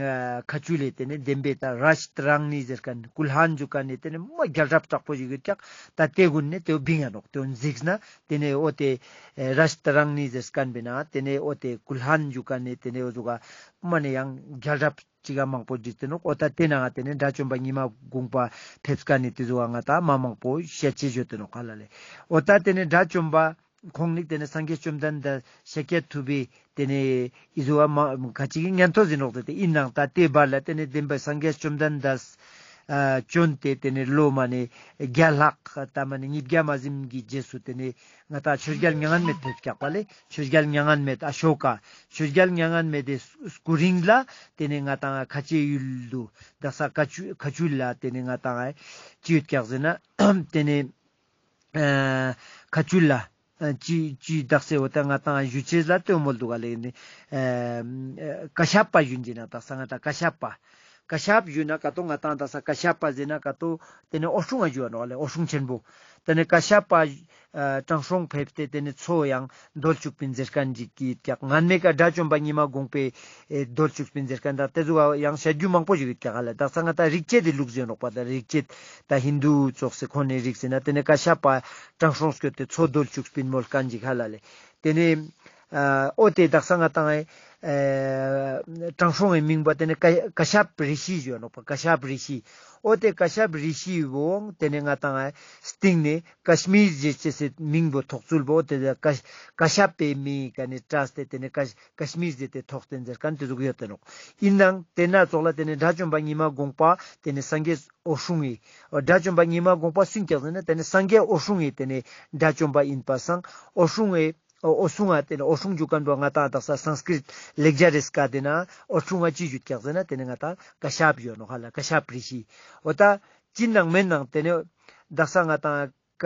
ཨ་ཁ་ཆུལ་ལས་ཏེ་ནེ་དེན་པེ་ད་རཱཇ་ཏ་རང་ནི་ཟེར་ཁན་ཀུ་ལྷན་ཞུ་ཁན་ནི་ཏེ་ནེ་མ་རྒྱལ་རབས་དྲག་པོ་ཞིག་ཡོད་ཀྱག་ད་ཏེ་གུན་ནེ་ཏེ་བོ་བིང་ང་ནོག་ཏེ་བོ་གཟིགས་ན་ཏེ་ནེ་འོ་ཏེ་ཨེ་རཱཇ་ཏ་རང་ནི་ཟེར་ཁན་པེ་ན་ཏེ་ནེ་འོ་ཏེ་ཀུ་ལྷན་ཞུ་ཁན་ནི་ཏེ་ནེ་འོ་ཟུག་ག་མ་ནེ་ཡང་རྒྱལ་རབས་ཅིག་ག་མང་པོ་བྲིས་ཏེ་ནོག་འོ་ད་ཏེ་ནང་ང་ཏེ་ནེ་དགྲ་བཅོམ་པ་ཉི་མ་གུང་པ་ཕེབས་ཀ་ནེ་ཏེ་ཟུག་ག་ང་ཏང་མ་མང་པོ་བཤད་ཅེས་ཡོད་དེ་ནོག་ཧ་ལ་ལེ། འོ་ད་ཏེ་ནེ་དགྲ་བཅོམ་པ་ཁོང་ནི་ཏེ་ནེ་སངས་རྒྱས་བཅོམ་ལྡན་འདས་ཤཱཀྱ་ཐུབ་པའི་ཏེ་ནེ་ཨི་ཟུག་ག་མ་ཁ་ཅིག་གི་ཉན་ཐོས་ཨིན་ནོག་ཏེ་ཏེ་ཨིན་ནང་ད་ཏེ་བར་ལ་ཏེ་ནེ་དེན་པེ་སངས་རྒྱས་བཅོམ་ལྡན་འདས་ཨ་བྱོན་ཏེ་ཏེ་ནེ་ལོ་མ་ནེ་བརྒྱ་ལྷག་ད་མ་ནེ་ཉིས་བརྒྱ་མ་ཟིན་གྱི་རྗེས་སུ་ཏེ་ནེ་ང་ཏང་ཆོས་རྒྱལ་མྱ་ངན་མེད་ཕེབས་ཀྱག་པ་ལེ། ཆོས་རྒྱལ་མྱ་ངན་མེད་ཨ་ཤོ་ཀ་ཆོས་རྒྱལ་མྱ་ངན་མེད་དེ་སྐུ་རིང་ལ་ཏེ་ནེ་ང་ཏང་ཁ་ཆེ་ཡུལ་དུ་དག་ས་ཁ་ཆུ་ཁ་ཆུལ་ལ་ཏེ་ནེ་ང་ཏང་ཅི་ཡོད་ཀྱག་ཟེར་ན་ཏེ་ནེ་ཨ་ཁ་ཆུལ་ལ་ཨ་ཅི་ཅི་དག་ས་འོ་ད་ང་ཏང་ཞུ་ཅེས་ལ་ཏེ་མོལ་འདུག་ག་ལེ། ཨ་ཀ་ཤ་པ་ཞུན་ཅེ་ན་དག་ས་ང་ཏང་ཀ་ཤ་པ། ཀ་ཤ་པ་ཞུ་ན་ཀ་ཏོ་ང་ཏང་དག་ས་ཀ་ཤ་པ་ཟེར་ན་ཀ་ཏོ་ཏེ་ནེ་འོད་སྲུང་ང་ཞུ་བ་ནོག་ལེ། འོད་སྲུང་ཆེན་པོ། ཏེ་ནེ་ཀ་ཤ་པ་ཨ་དྲང་སྲོང་ཕེབས་ཏེ་ཏེ་ནེ་མཚོ་ཡང་རྡོལ་བཅུག་པིན་ཟེར་ཁན་ཅིག་གི་ཀྱག་སྔན་མེ་ཀ་དགྲ་བཅོམ་པ་ཉི་མ་གུང་པས་ཨེ་རྡོལ་བཅུག་པིན་ཟེར་ཁན་ད་ཏེ་ཟུག་ཡང་བཤད་རྒྱུ་མང་པོ་ཞིག་ཡོད་ཀྱག་ཧ་ལ། དག་ས་ང་ཏང་རིག་བྱེད་དེ་ལུགས་ཟེར་ནོག་པ་ད་རིག་བྱེད་ད་ཧིན་དུ་ཙོགས་སེ་ཁོ་ནེ་རིག་ཟེར་ན་ཏེ་ནེ་ཀ་ཤ་པ་དྲང་སྲོང་སྐྱོད་དེ་མཚོ་རྡོལ་བཅུག་པིན་མོལ་ཁན་ཅིག་ཧ་ལ་ལེ། ཏེ་ནེ་ཨ་འོ་ཏེ་དག་ས་ང་ཏང་ཨེ་དྲང་སྲོང་ངི་མིང་པོ་ཏེ་ནེ་ཀ་ཀ་ཤ་པ་རི་ཤི་ཞུ་ནོག་པ། ཀ་ཤ་པ་རི་ཤི། འོ་ཏེ་ཀ་ཤ་པ་རི་ཤི་བོ་ཏེ་ནེ་ང་ཏང་ཨེ་སྟིང་ནེ་ཀ་ཤ་མིར་ཞེས་ཅེས་སི་མིང་པོ་ཐོགས་ཚུལ་བོ་ཏེ་ཀ་ཀ་ཤ་པའི་མིང་ཀ་ནེ་བཀྲལ་ཏེ་ཏེ་ནེ་ཀ་ཀ་ཤ་མིར་ཟེར་ཏེ་ཐོགས་ཏེ་ཟེར་ཁན་ཏེ་ཟུག་ཡོད་དེ་ནོག་ཨིན་ནང་ཏེ་ན་ཙོགས་ལ་ཏེ་ནེ་དགྲ་བཅོམ་པ་ཉི་མ་གུང་པ་ཏེ་ནེ་སངས་རྒྱས་འོད་སྲུང་ངི་དགྲ་བཅོམ་པ་ཉི་མ་གུང་པ་སུ་ཨིན་ཀྱག་ཟེར་ན་ཏེ་ནེ་སངས་རྒྱས་འོད་སྲུང་ངི་ཏེ་ནེ་དགྲ་བཅོམ་པ་ཨིན་པ་སང་འོད་སྲུང་ངི་འོ་འོད་སྲུང་ང་ཏེ་ནེ་འོད་སྲུང་ཞུ་ཁན་བོ་ང་ཏང་དག་ས་སཾསྐྲྀཏ་ལེགས་སྦྱར་རི་སྐད་དེ་ན་འོད་སྲུང་ང་ཅི་ཞུ་ཀྱག་ཟེར་ན་ཏེ་ནེ་ང་ཏང་ཀ་ཤ་པ་ཞུ་ནོག་ཧ་ལ། ཀ་ཤ་པ་རི་ཤི། འོ་ད་ཅི་ནང་མེན་ནང་ཏེ་ནེ་དག་ས་ང་ཏང་ཀ་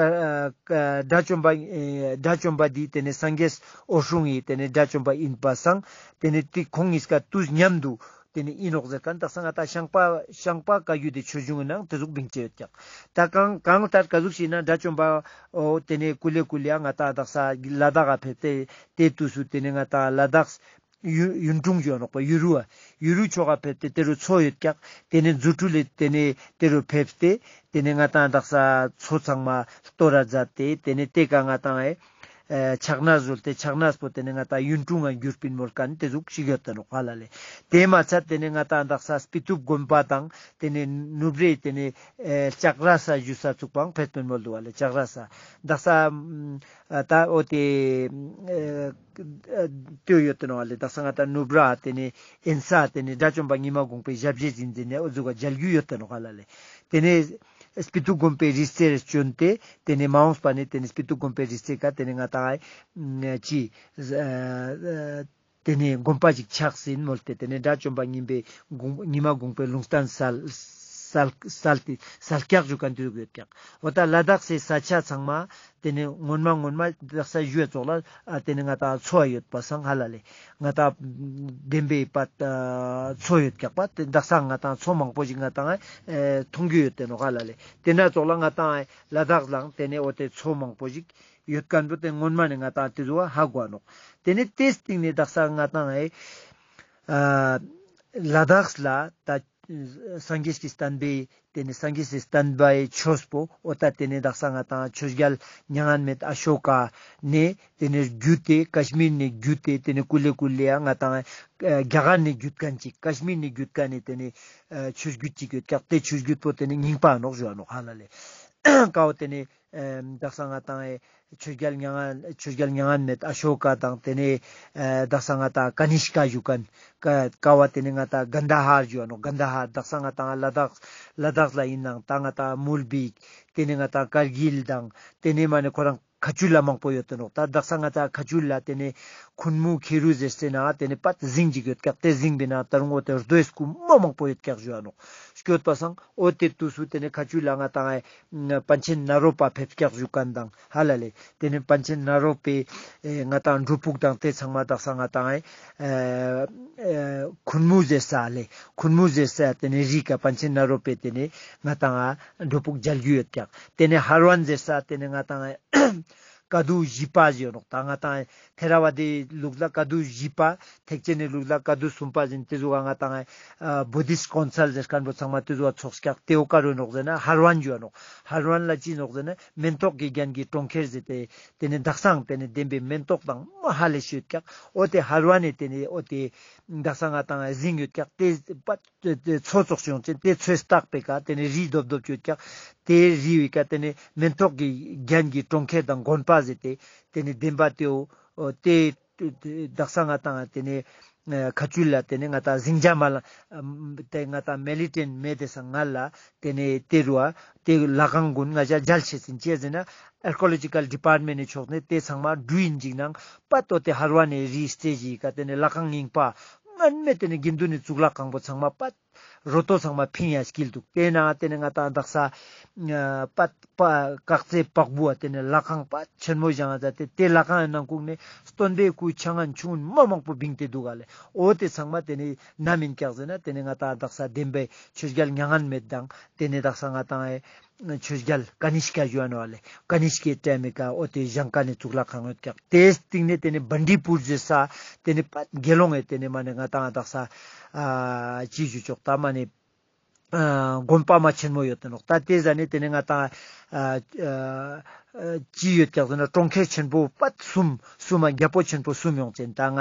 ཀ་དགྲ་བཅོམ་པ་ཨེ་དགྲ་བཅོམ་པ་འདི་ཏེ་ནེ་སངས་རྒྱས་འོད་སྲུང་ངི་ཏེ་ནེ་དགྲ་བཅོམ་པ་ཨིན་པ་སང་ཏེ་ནེ་ཏེ་ཁོང་ཉིས་ཀ་དུས་མཉམ་དུ་ཏེ་ནེ་ཨིན་ནོག་ཟེར་ཁན་དག་ས་ང་ཏང་ཤངས་པ་ཤངས་པ་བཀའ་བརྒྱུད་དེ་ཆོས་འབྱུང་ངི་ནང་ཏེ་ཟུག་བིང་ཅེས་ཡོད་ཀྱག་ད་གང་གང་ལྟར་ཀ་ཟུག་ཞིག་ན་དགྲ་བཅོམ་པ་འོ་ཏེ་ནེ་ཀུ་ལེ་ཀུ་ལེ་ང་ཏང་དག་ས་ལ་དྭགས་ཀ་ཕེབས་ཏེ་ཏེ་དུས་སུ་ཏེ་ནེ་ང་ཏང་ལ་དྭགས་ཡུ་ཡུན་ཀྲུང་ཞུ་ནོག་པ་ཡུ་རུ་ཨ་ཡུ་རུ་ཕྱོགས་ཀ་ཕེབས་ཏེ་ཏེ་རུ་མཚོ་ཡོད་ཀྱག་ཏེ་ནེ་རྫུ་འཕྲུལ་ལས་ཏེ་ནེ་ཏེ་རུ་ཕེབས་ཏེ་ཏེ་ནེ་ང་ཏང་དག་ས་མཚོ་ཚང་མ་གཏོར་ར་མཛད་དེ་ཏེ་ནེ་ཏེ་ཀ་ང་ཏང་ཨེ་ ཨེ་ཕྱག་ན་བཟོ་སྟེ་ཕྱག་ན་པོ་ཏེ་ནེ་ང་ཏང་ཡུན་ཀྲུང་ང་གྱུར་པིན་མོལ་ཁན་ཏེ་ཟུག་ཞིག་ཡོད་ཏེ་ནོག་ཧ་ལ་ལེ། ཏེ་མ་ཚད་ཏེ་ནེ་ང་ཏང་དག་ས་སྤི་ཏུབ་དགོན་པ་དང་ཏེ་ནེ་ནུབ་རའི་ཏེ་ནེ་ཨེ་ལྕགས་ར་ས་ཞུ་ས་ཚུགས་པའང་ཕེད་པིན་མོལ་དུག་ཧ་ལེ། ལྕགས་ར་ས་དག་ས་ཨ་ད་འོ་ཏེ་ཨེ་ཨ་ཏེ་ཡོད་ཏེ་ནོག་ཧ་ལེ། དག་ས་ང་ཏང་ནུབ་ར་ཏེ་ནེ་ཨིན་ས་ཏེ་ནེ་དགྲ་བཅོམ་པ་ཉི་མ་གུང་པའི་ཞབས་རྗེས་ཨིན་ཟེར་ནེ་འོ་ཟུག་ག་མཇལ་རྒྱུ་ཡོད་ཏེ་ནོག་ཧ་ལ་ལེ། ཏེ་ནེ་སྤི་ཏུབ་དགོན་པའི་རི་རྩེར་བྱོན་ཏེ་ཏེ་ནེ་མ་འོངས་པ་ནེ་ཏེ་ནེ་སྤི་ཏུབ་དགོན་པའི་རི་རྩེ་ཀ་ཏེ་ནེ་ང་ཏང་ཨེ་ཅི་ཨ་ཨ་ཏེ་ནེ་དགོན་པ་ཞིག་ཆགས་ཟིན་མོལ་ཏེ་ཏེ་ནེ་དགྲ་བཅོམ་པ་ཉི་མའི་གུང་ཉི་མ་གུང་པའི་ལུང་བསྟན་སལ་སལ་སལ་ཏེ་སལ་ཀྱག་ཞུ་ཁན་ཏེ་ཟུག་ཡོད་ཀྱག། འོ་ད་ལ་དྭགས་སི་ས་ཆ་ཚང་མ་ཏེ་ནེ་སྔོན་མ་སྔོན་མ་དག་ས་ཞུ་བའི་ཙོགས་ལ་ཨ་ཏེ་ནེ་ང་ཏང་མཚོ་ཡོད་པ་སང་ཧ་ལ་ལེ། ང་ཏང་བདེན་པའི་པ་ཨ་མཚོ་ཡོད་ཀྱག་པ། ཏེ་དག་ས་ང་ཏང་མཚོ་མང་པོ་ཞིག་ང་ཏང་ཨེ་མཐོང་རྒྱུ་ཡོད་ཏེ་ནོག་ཧ་ལ་ལེ། ཏེ་ན་ཙོགས་ལ་ང་ཏང་ཨེ་ལ་དྭགས་ལའང་ཏེ་ནེ་འོ་ཏེ་མཚོ་མང་པོ་ཞིག་ཡོད་ཁན་པོ་ཏེ་སྔོན་མ་ནེ་ང་ཏང་ཏེ་ཟུག་ཧ་གོ་ནོག། ཏེ་ནེ་ཏེའི་སྟིང་ནེ་དག་ས་ང་ཏང་ཨེ་ཨ་ལ་དྭགས་ལ་ད་སངས་རྒྱས་ཀྱི་བསྟན་པའི་ཏེ་ནེ་སངས་རྒྱས་སི་བསྟན་པའི་ཆོས་པོ་འོ་ད་ཏེ་ནེ་དག་ས་ང་ཏང་ཆོས་རྒྱལ་མྱ་ངན་མེད་ཨ་ཤོ་ཀ་ནེ་ཏེ་ནེ་བརྒྱུད་དེ་ཀ་ཤི་མིར་ནེ་བརྒྱུད་དེ་ཏེ་ནེ་ཀུ་ལེ་ཀུ་ལེ་ཡ་ང་ཏང་ཨ་རྒྱ་གར་ནེ་བརྒྱུད་ཁན་ཅིག་ཀ་ཤི་མིར་ནེ་བརྒྱུད་ཁན་ནི་ཏེ་ནེ་ཨ་ཆོས་བརྒྱུད་ཅིག་ཡོད་ཀྱག། ཏེ་ཆོས་བརྒྱུད་པོ་ཏེ་ནེ་རྙིང་པ་ནོག་ཞུ་བ་ནོག་ཧ་ལ་ལེ། ཀ་བོ་ཏེ་ནེ་ཨེ་དག་ས་ང་ཏང་ཨེ་ཆོས་རྒྱལ་མྱ་ངན་ཆོས་རྒྱལ་མྱ་ངན་མེད་ཨ་ཤོ་ཀ་དང་ཏེ་ནེ་ཨེ་དག་ས་ང་ཏང་ཀ་ནིཤ་ཀ་ཞུ་ཁན་ཀ་ཀ་བོ་ཏེ་ནེ་ང་ཏང་གན་དྷ་ཧར་ཞུ་བ་ནོག། གན་དྷ་ཧར་དག་ས་ང་ཏང་ལ་དྭགས་ལ་དྭགས་ལ་ཨིན་ནའང་ད་ང་ཏང་མུལ་བིག་ཏེ་ནེ་ང་ཏང་ཀར་གིལ་དང་ཏེ་ནེ་མ་ནེ་ཁོ་རང་ཁ་ཆུལ་ལ་མང་པོ་ཡོད་ཏེ་ནོག། ད་དག་ས་ང་ཏང་ཁ་ཆུལ་ལ་ཏེ་ནེ་ཁུན་མུ་ཁེ་རུ་ཟེར་སེ་ན་ཏེ་ནེ་པད་ཟིང་ཅིག་ཡོད་ཀྱག། ཏེ་ཟིང་པོའི་ནང་ད་རུང་འོ་ཏེ་རྡོའི་སྐུ་མ་མང་པོ་ཡོད་ཀྱག་ཞུ་བ་ནོག། སྐྱོད་པ་སང་འོ་ཏེ་དུས་སུ་ཏེ་ནེ་ཁ་ཆུལ་ལ་ང་ཏང་ཨེ་པཎ་ཆེན་ནཱ་རོ་པ་ཕེབས་ཀྱག་ཞུ་ཁན་དང་ཧ་ལ་ལེ། ཏེ་ནེ་པཎ་ཆེན་ནཱ་རོ་པའི་ཨེ་ང་ཏང་སྒྲུབ་ཕུག་དང་ཏེ་ཚང་མ་དག་ས་ང་ཏང་ཨེ་ཨེ་ཁུན་མུ་ཟེར་ས་ལེ། ཁུན་མུ་ཟེར་ས་ཏེ་ནེ་རི་ཀ་པཎ་ཆེན་ནཱ་རོ་པའི་ཏེ་ནེ་ང་ཏང་ཨ་སྒྲུབ་ཕུག་མཇལ་རྒྱུ་ཡོད་ཀྱག། ཏེ་ནེ་ཧར་ཝན་ཟེར་ས་ཏེ་ནེ་ང་ཏང་ཨེ་ཀ་དུ་བཞི་པ་ཞིག་ཡོད་ནོག། ད་ང་ཏང་ཐེ་ར་ཝ་དིའི་ལུགས་ལ་ཀ་དུ་བཞི་པ། ཐེག་ཆེན་ནི་ལུགས་ལ་ཀ་དུ་གསུམ་པ་ཟེར་ཏེ་ཟུག་ག་ང་ཏང་ཨ་བུ་དིསྟ་ཀོན་སལ་ཟེར་ཁན་པོ་ཚང་མ་ཏེ་ཟུག་ག་ཚོགས་ཀྱག། ཏེ་བོ་ཀ་རུ་ནོག་ཟེར་ན་ཧར་ཝན་ཞུ་བ་ནོག། ཧར་ཝན་ལ་ཅི་ནོག་ཟེར་ན་མེན་ཏོག་གི་རྒྱན་གྱི་གྲོང་ཁྱེར་ཟེར་ཏེ་ཏེ་ནེ་དག་སང་ཏེ་ནེ་བདེན་པའི་མེན་ཏོག་དང་མ་ཧ་ལས་ཤིག་ཡོད་ཀྱག། འོ་ཏེ་ཧར་ཝན་ནེ་ཏེ་ནེ་འོ་ཏེ་དག་སང་ང་ཏང་ཨ་ཟིང་ཡོད་ཀྱག། ཏེ་པ་ཏེ་ཏེ་མཚོ་ཙོགས་ཤིག་ཡོང་ཅེན། ཏེ་མཚོའི་ལྟག་པའི་ཀ་ཏེ་ནེ་རི་རྡོབ་རྡོབ་ཅིག་ཡོད་ཀྱག། ཏེ་རི་བོའི་ཀ་ཏེ་ནེ་མེན་ཏོག་གི་རྒྱན་གྱི་གྲོང་ཁྱེར་དང་དགོན་པ་ཟེར་ཏེ་ཏེ་ནེ་བདེན་པ་ཏེ་བོ་ཏེ་དག་ས་ང་ཏང་ཏེ་ནེ་ཁ་ཆུལ་ལ་ཏེ་ནེ་ང་ཏང་ཟིང་ཆ་མ་ལ་ཏེ་ང་ཏང་མེ་ལི་ཊན་མེད་དེ་སང་ང་ལ་ཏེ་ནེ་ཏེ་རུ་ཨ་ཏེ་ལྷ་ཁང་གུན་ང་ཞ་མཇལ་ཅེས་ཨིན། ཅི་ཟེར་ན་ཨར་ཀི་ཡོ་ལོ་ཇི་ཀལ་ཌི་པཱརཊ་མེན་ཊ་ནི་ཕྱོགས་ནེ་ཏེ་ཚང་མ་འགྲུལ་ཨིན་ཅིག་ནང་པད་འོ་ཏེ་ཧར་ཝན་ནི་རི་རྩེ་ཞིག་ག་ཏེ་ནེ་ལྷ་ཁང་རྙིང་པ་སྔན་མེ་ཏེ་ནེ་དགེ་འདུན་ནི་གཙུག་ལག་ཁང་པོ་ཚང་མ་པད་རོ་ཏོ་ཚང་མ་ཕིང་ཡ་སྐྱིལ་དུག། ཏེ་ནེ་ཏེ་ནེ་ང་ཏང་དག་ས་པད་པ་ཀག་རྩེ་པག་བུ་བ་ཏེ་ནེ་ལྷ་ཁང་པད་ཆེན་མོ་བཞེངས་ཏེ་ཏེ་ལྷ་ཁང་ནང་ཁུག་ནེ་སྟོན་པའི་སྐུ་ཆ་ངན་ཆུང་ངུན་མ་མང་པོ་བིང་སྟེ་དུག་ག་ལེ། འོ་ཏེ་ཚང་མ་ཏེ་ནེ་ནམ་ཨིན་ཀྱག་ཟེར་ན་ཏེ་ནེ་ང་ཏང་དག་ས་བདེན་པའི་ཆོས་རྒྱལ་མྱ་ངན་མེད་དང་ཏེ་ནེ་དག་ས་ང་ཏང་ཨེ་ཆོས་རྒྱལ་ཀ་ནིཤ་ཀ་ཞུ་བ་ནོག་ལེ། ཀ་ནིཤ་ཀའི་ཊའིམ་མི་ཀ་འོ་ཏེ་བཞེངས་ཁན་ནི་གཙུག་ལག་ཁང་ཡོད་ཀྱག། ཏེའི་སྟིང་ནེ་ཏེ་ནེ་བན་ཌི་པུར་ཟེར་ས་ཏེ་ནེ་པད་དགེ་སློང་ངི་ཏེ་ནེ་མ་ནེ་ང་ཏང་དག་ས་ཨ་ཅི་ཞུ་ཆོག་ད་མ་ནེ་ཨ་དགོན་པ་མ་ཆེན་མོ་ཡོད་ཏེ་ནོག། ད་ཏེ་ཟ་ནེ་ཏེ་ནེ་ང་ཏང་ཨ་ཨ་ཨ་ཅི་ཡོད་ཀྱག་ཟེར་ན་གྲོང་ཁྱེར་ཆེན་པོ་པད་གསུམ་གསུམ་མ་རྒྱལ་པོ་ཆེན་པོ་གསུམ་ཡོང་ཅེན། ད་ང་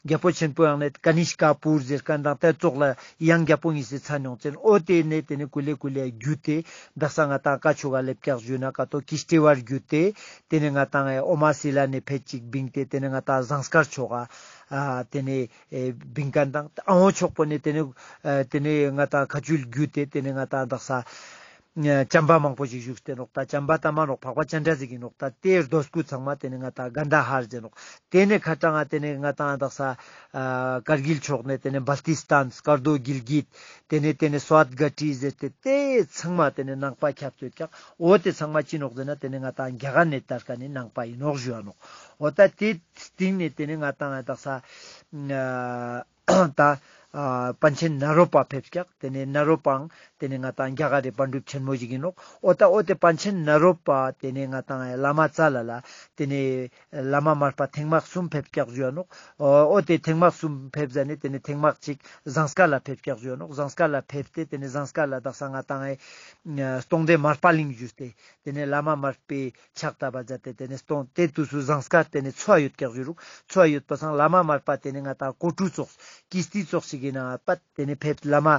རྒྱལ་པོ་ཆེན་པོ་ཡང་ནེ་ཀ་ནིཤ་ཀ་པུར་ཟེར་ཁན་དང་ཏེ་ཙོགས་ལ་ཡང་རྒྱལ་པོ་ཉིས་སི་མཚན་ཡོང་ཅེན། འོ་ཏེ་ནེ་ཏེ་ནེ་ཀུ་ལེ་ཀུ་ལེ་བརྒྱུད་དེ་དག་ས་ང་ཏང་ཀ་ཆོ་ག་ལེབ་ཀྱག་ཞུ་ན་ཀ་ཏོ་ཀིཤྟེ་ཝར་བརྒྱུད་དེ་ཏེ་ནེ་ང་ཏང་ཨེ་ཨོ་མ་སི་ལ་ནེ་ཕེད་ཅིག་བིང་སྟེ་ཏེ་ནེ་ང་ཏང་ཟངས་དཀར་ཆོ་ག་ཨ་ཏེ་ནེ་ཨེ་བིང་ཁན་དང་ཨ་འོ་ཕྱོགས་པོ་ནེ་ཏེ་ནེ་ཨ་ཏེ་ནེ་ང་ཏང་ཁ་ཆུལ་བརྒྱུད་དེ་ཏེ་ནེ་ང་ཏང་དག་ས་ཨ་བྱམས་པ་མང་པོ་ཞིག་བཞུགས་ཏེ་ནོག། ད་བྱམས་པ་ད་མ་ནོག་འཕགས་པ་སྤྱན་རས་གཟིགས་ཨིན་ནོག། ད་ཏེ་རྡོ་སྐུ་ཚང་མ་ཏེ་ནེ་ང་ཏང་གན་དྷ་ཧར་ཟེར་ནོག། ཏེ་ནེ་ཁ་ཏང་ང་ཏེ་ནེ་ང་ཏང་དག་ས་ཨ་ཀར་གིལ་ཕྱོགས་ནེ་ཏེ་ནེ་བལ་ཏི་སྟན་སྐར་རྡོ་གིལ་གིད་ཏེ་ནེ་ཏེ་ནེ་སོ་ཨད་གྷ་ཊི་ཟེར་ཏེ་ཏེ་ཚང་མ་ཏེ་ནེ་ནང་པ་ཁྱབ་སྟེ་ཡོད་ཀྱག། འོ་ཏེ་ཚང་མ་ཅི་ནོག་ཟེར་ན་ཏེ་ནེ་ང་ཏང་རྒྱ་གར་ནེ་དར་ཁན་ནི་ནང་པ་ཨིན་ནོག་ཞུ་བ་ནོག། འོ་ད་ཏེ་སྟིང་ནེ་ཏེ་ནེ་ང་ཏང་དག་ས་ཨ་ད་ ཨ་པཎ་ཆེན་ནཱ་རོ་པ་ཕེབས་ཀྱག། ཏེ་ནེ་ནཱ་རོ་པའང་ཏེ་ནེ་ང་ཏང་རྒྱ་གར་རི་པཎ་གྲུབ་ཆེན་མོ་ཞིག་ཨིན་ནོག། འོ་ད་འོ་ཏེ་པཎ་ཆེན་ནཱ་རོ་པ་ཏེ་ནེ་ང་ཏང་བླ་མ་ཙལ་ལ་ལ་ཏེ་ནེ་བླ་མ་མར་པ་ཐེངས་མ་གསུམ་ཕེབས་ཀྱག་ཞུའ་ནོག། འོ་འོ་ཏེ་ཐེངས་མ་གསུམ་ཕེབས་ཟ་ནེ་ཏེ་ནེ་ཐེངས་མ་གཅིག་ཟངས་དཀར་ལ་ཕེབས་ཀྱག་ཞུའ་ནོག། ཟངས་དཀར་ལ་ཕེབས་ཏེ་ཏེ་ནེ་ཟངས་དཀར་ལ་དག་ས་ང་ཏང་ཨེ་སྟོང་སྡེ་མར་པ་གླིང་ཞུས་ཏེ་ཏེ་ནེ་བླ་མ་མར་པའི་ཕྱག་བཏབ་པ་མཛད་དེ་ཏེ་ནེ་སྟོང་ཏེ་དུས་སུ་ཟངས་དཀར་ཏེ་ནེ་ཚོ་བ་ཡོད་ཀྱག་ཞུ་རུག། ཚོ་བ་ཡོད་པ་སང་བླ་མ་མར་པ་ཏེ་ནེ་ང་ཏང་ཀོ་ཀྲུ་ཙོགས་ཀིས་ཏི་ཙོགས་ཤིག་གི་ནང་ང་པད་ཏེ་ནེ་ཕེབས་བླ་མ་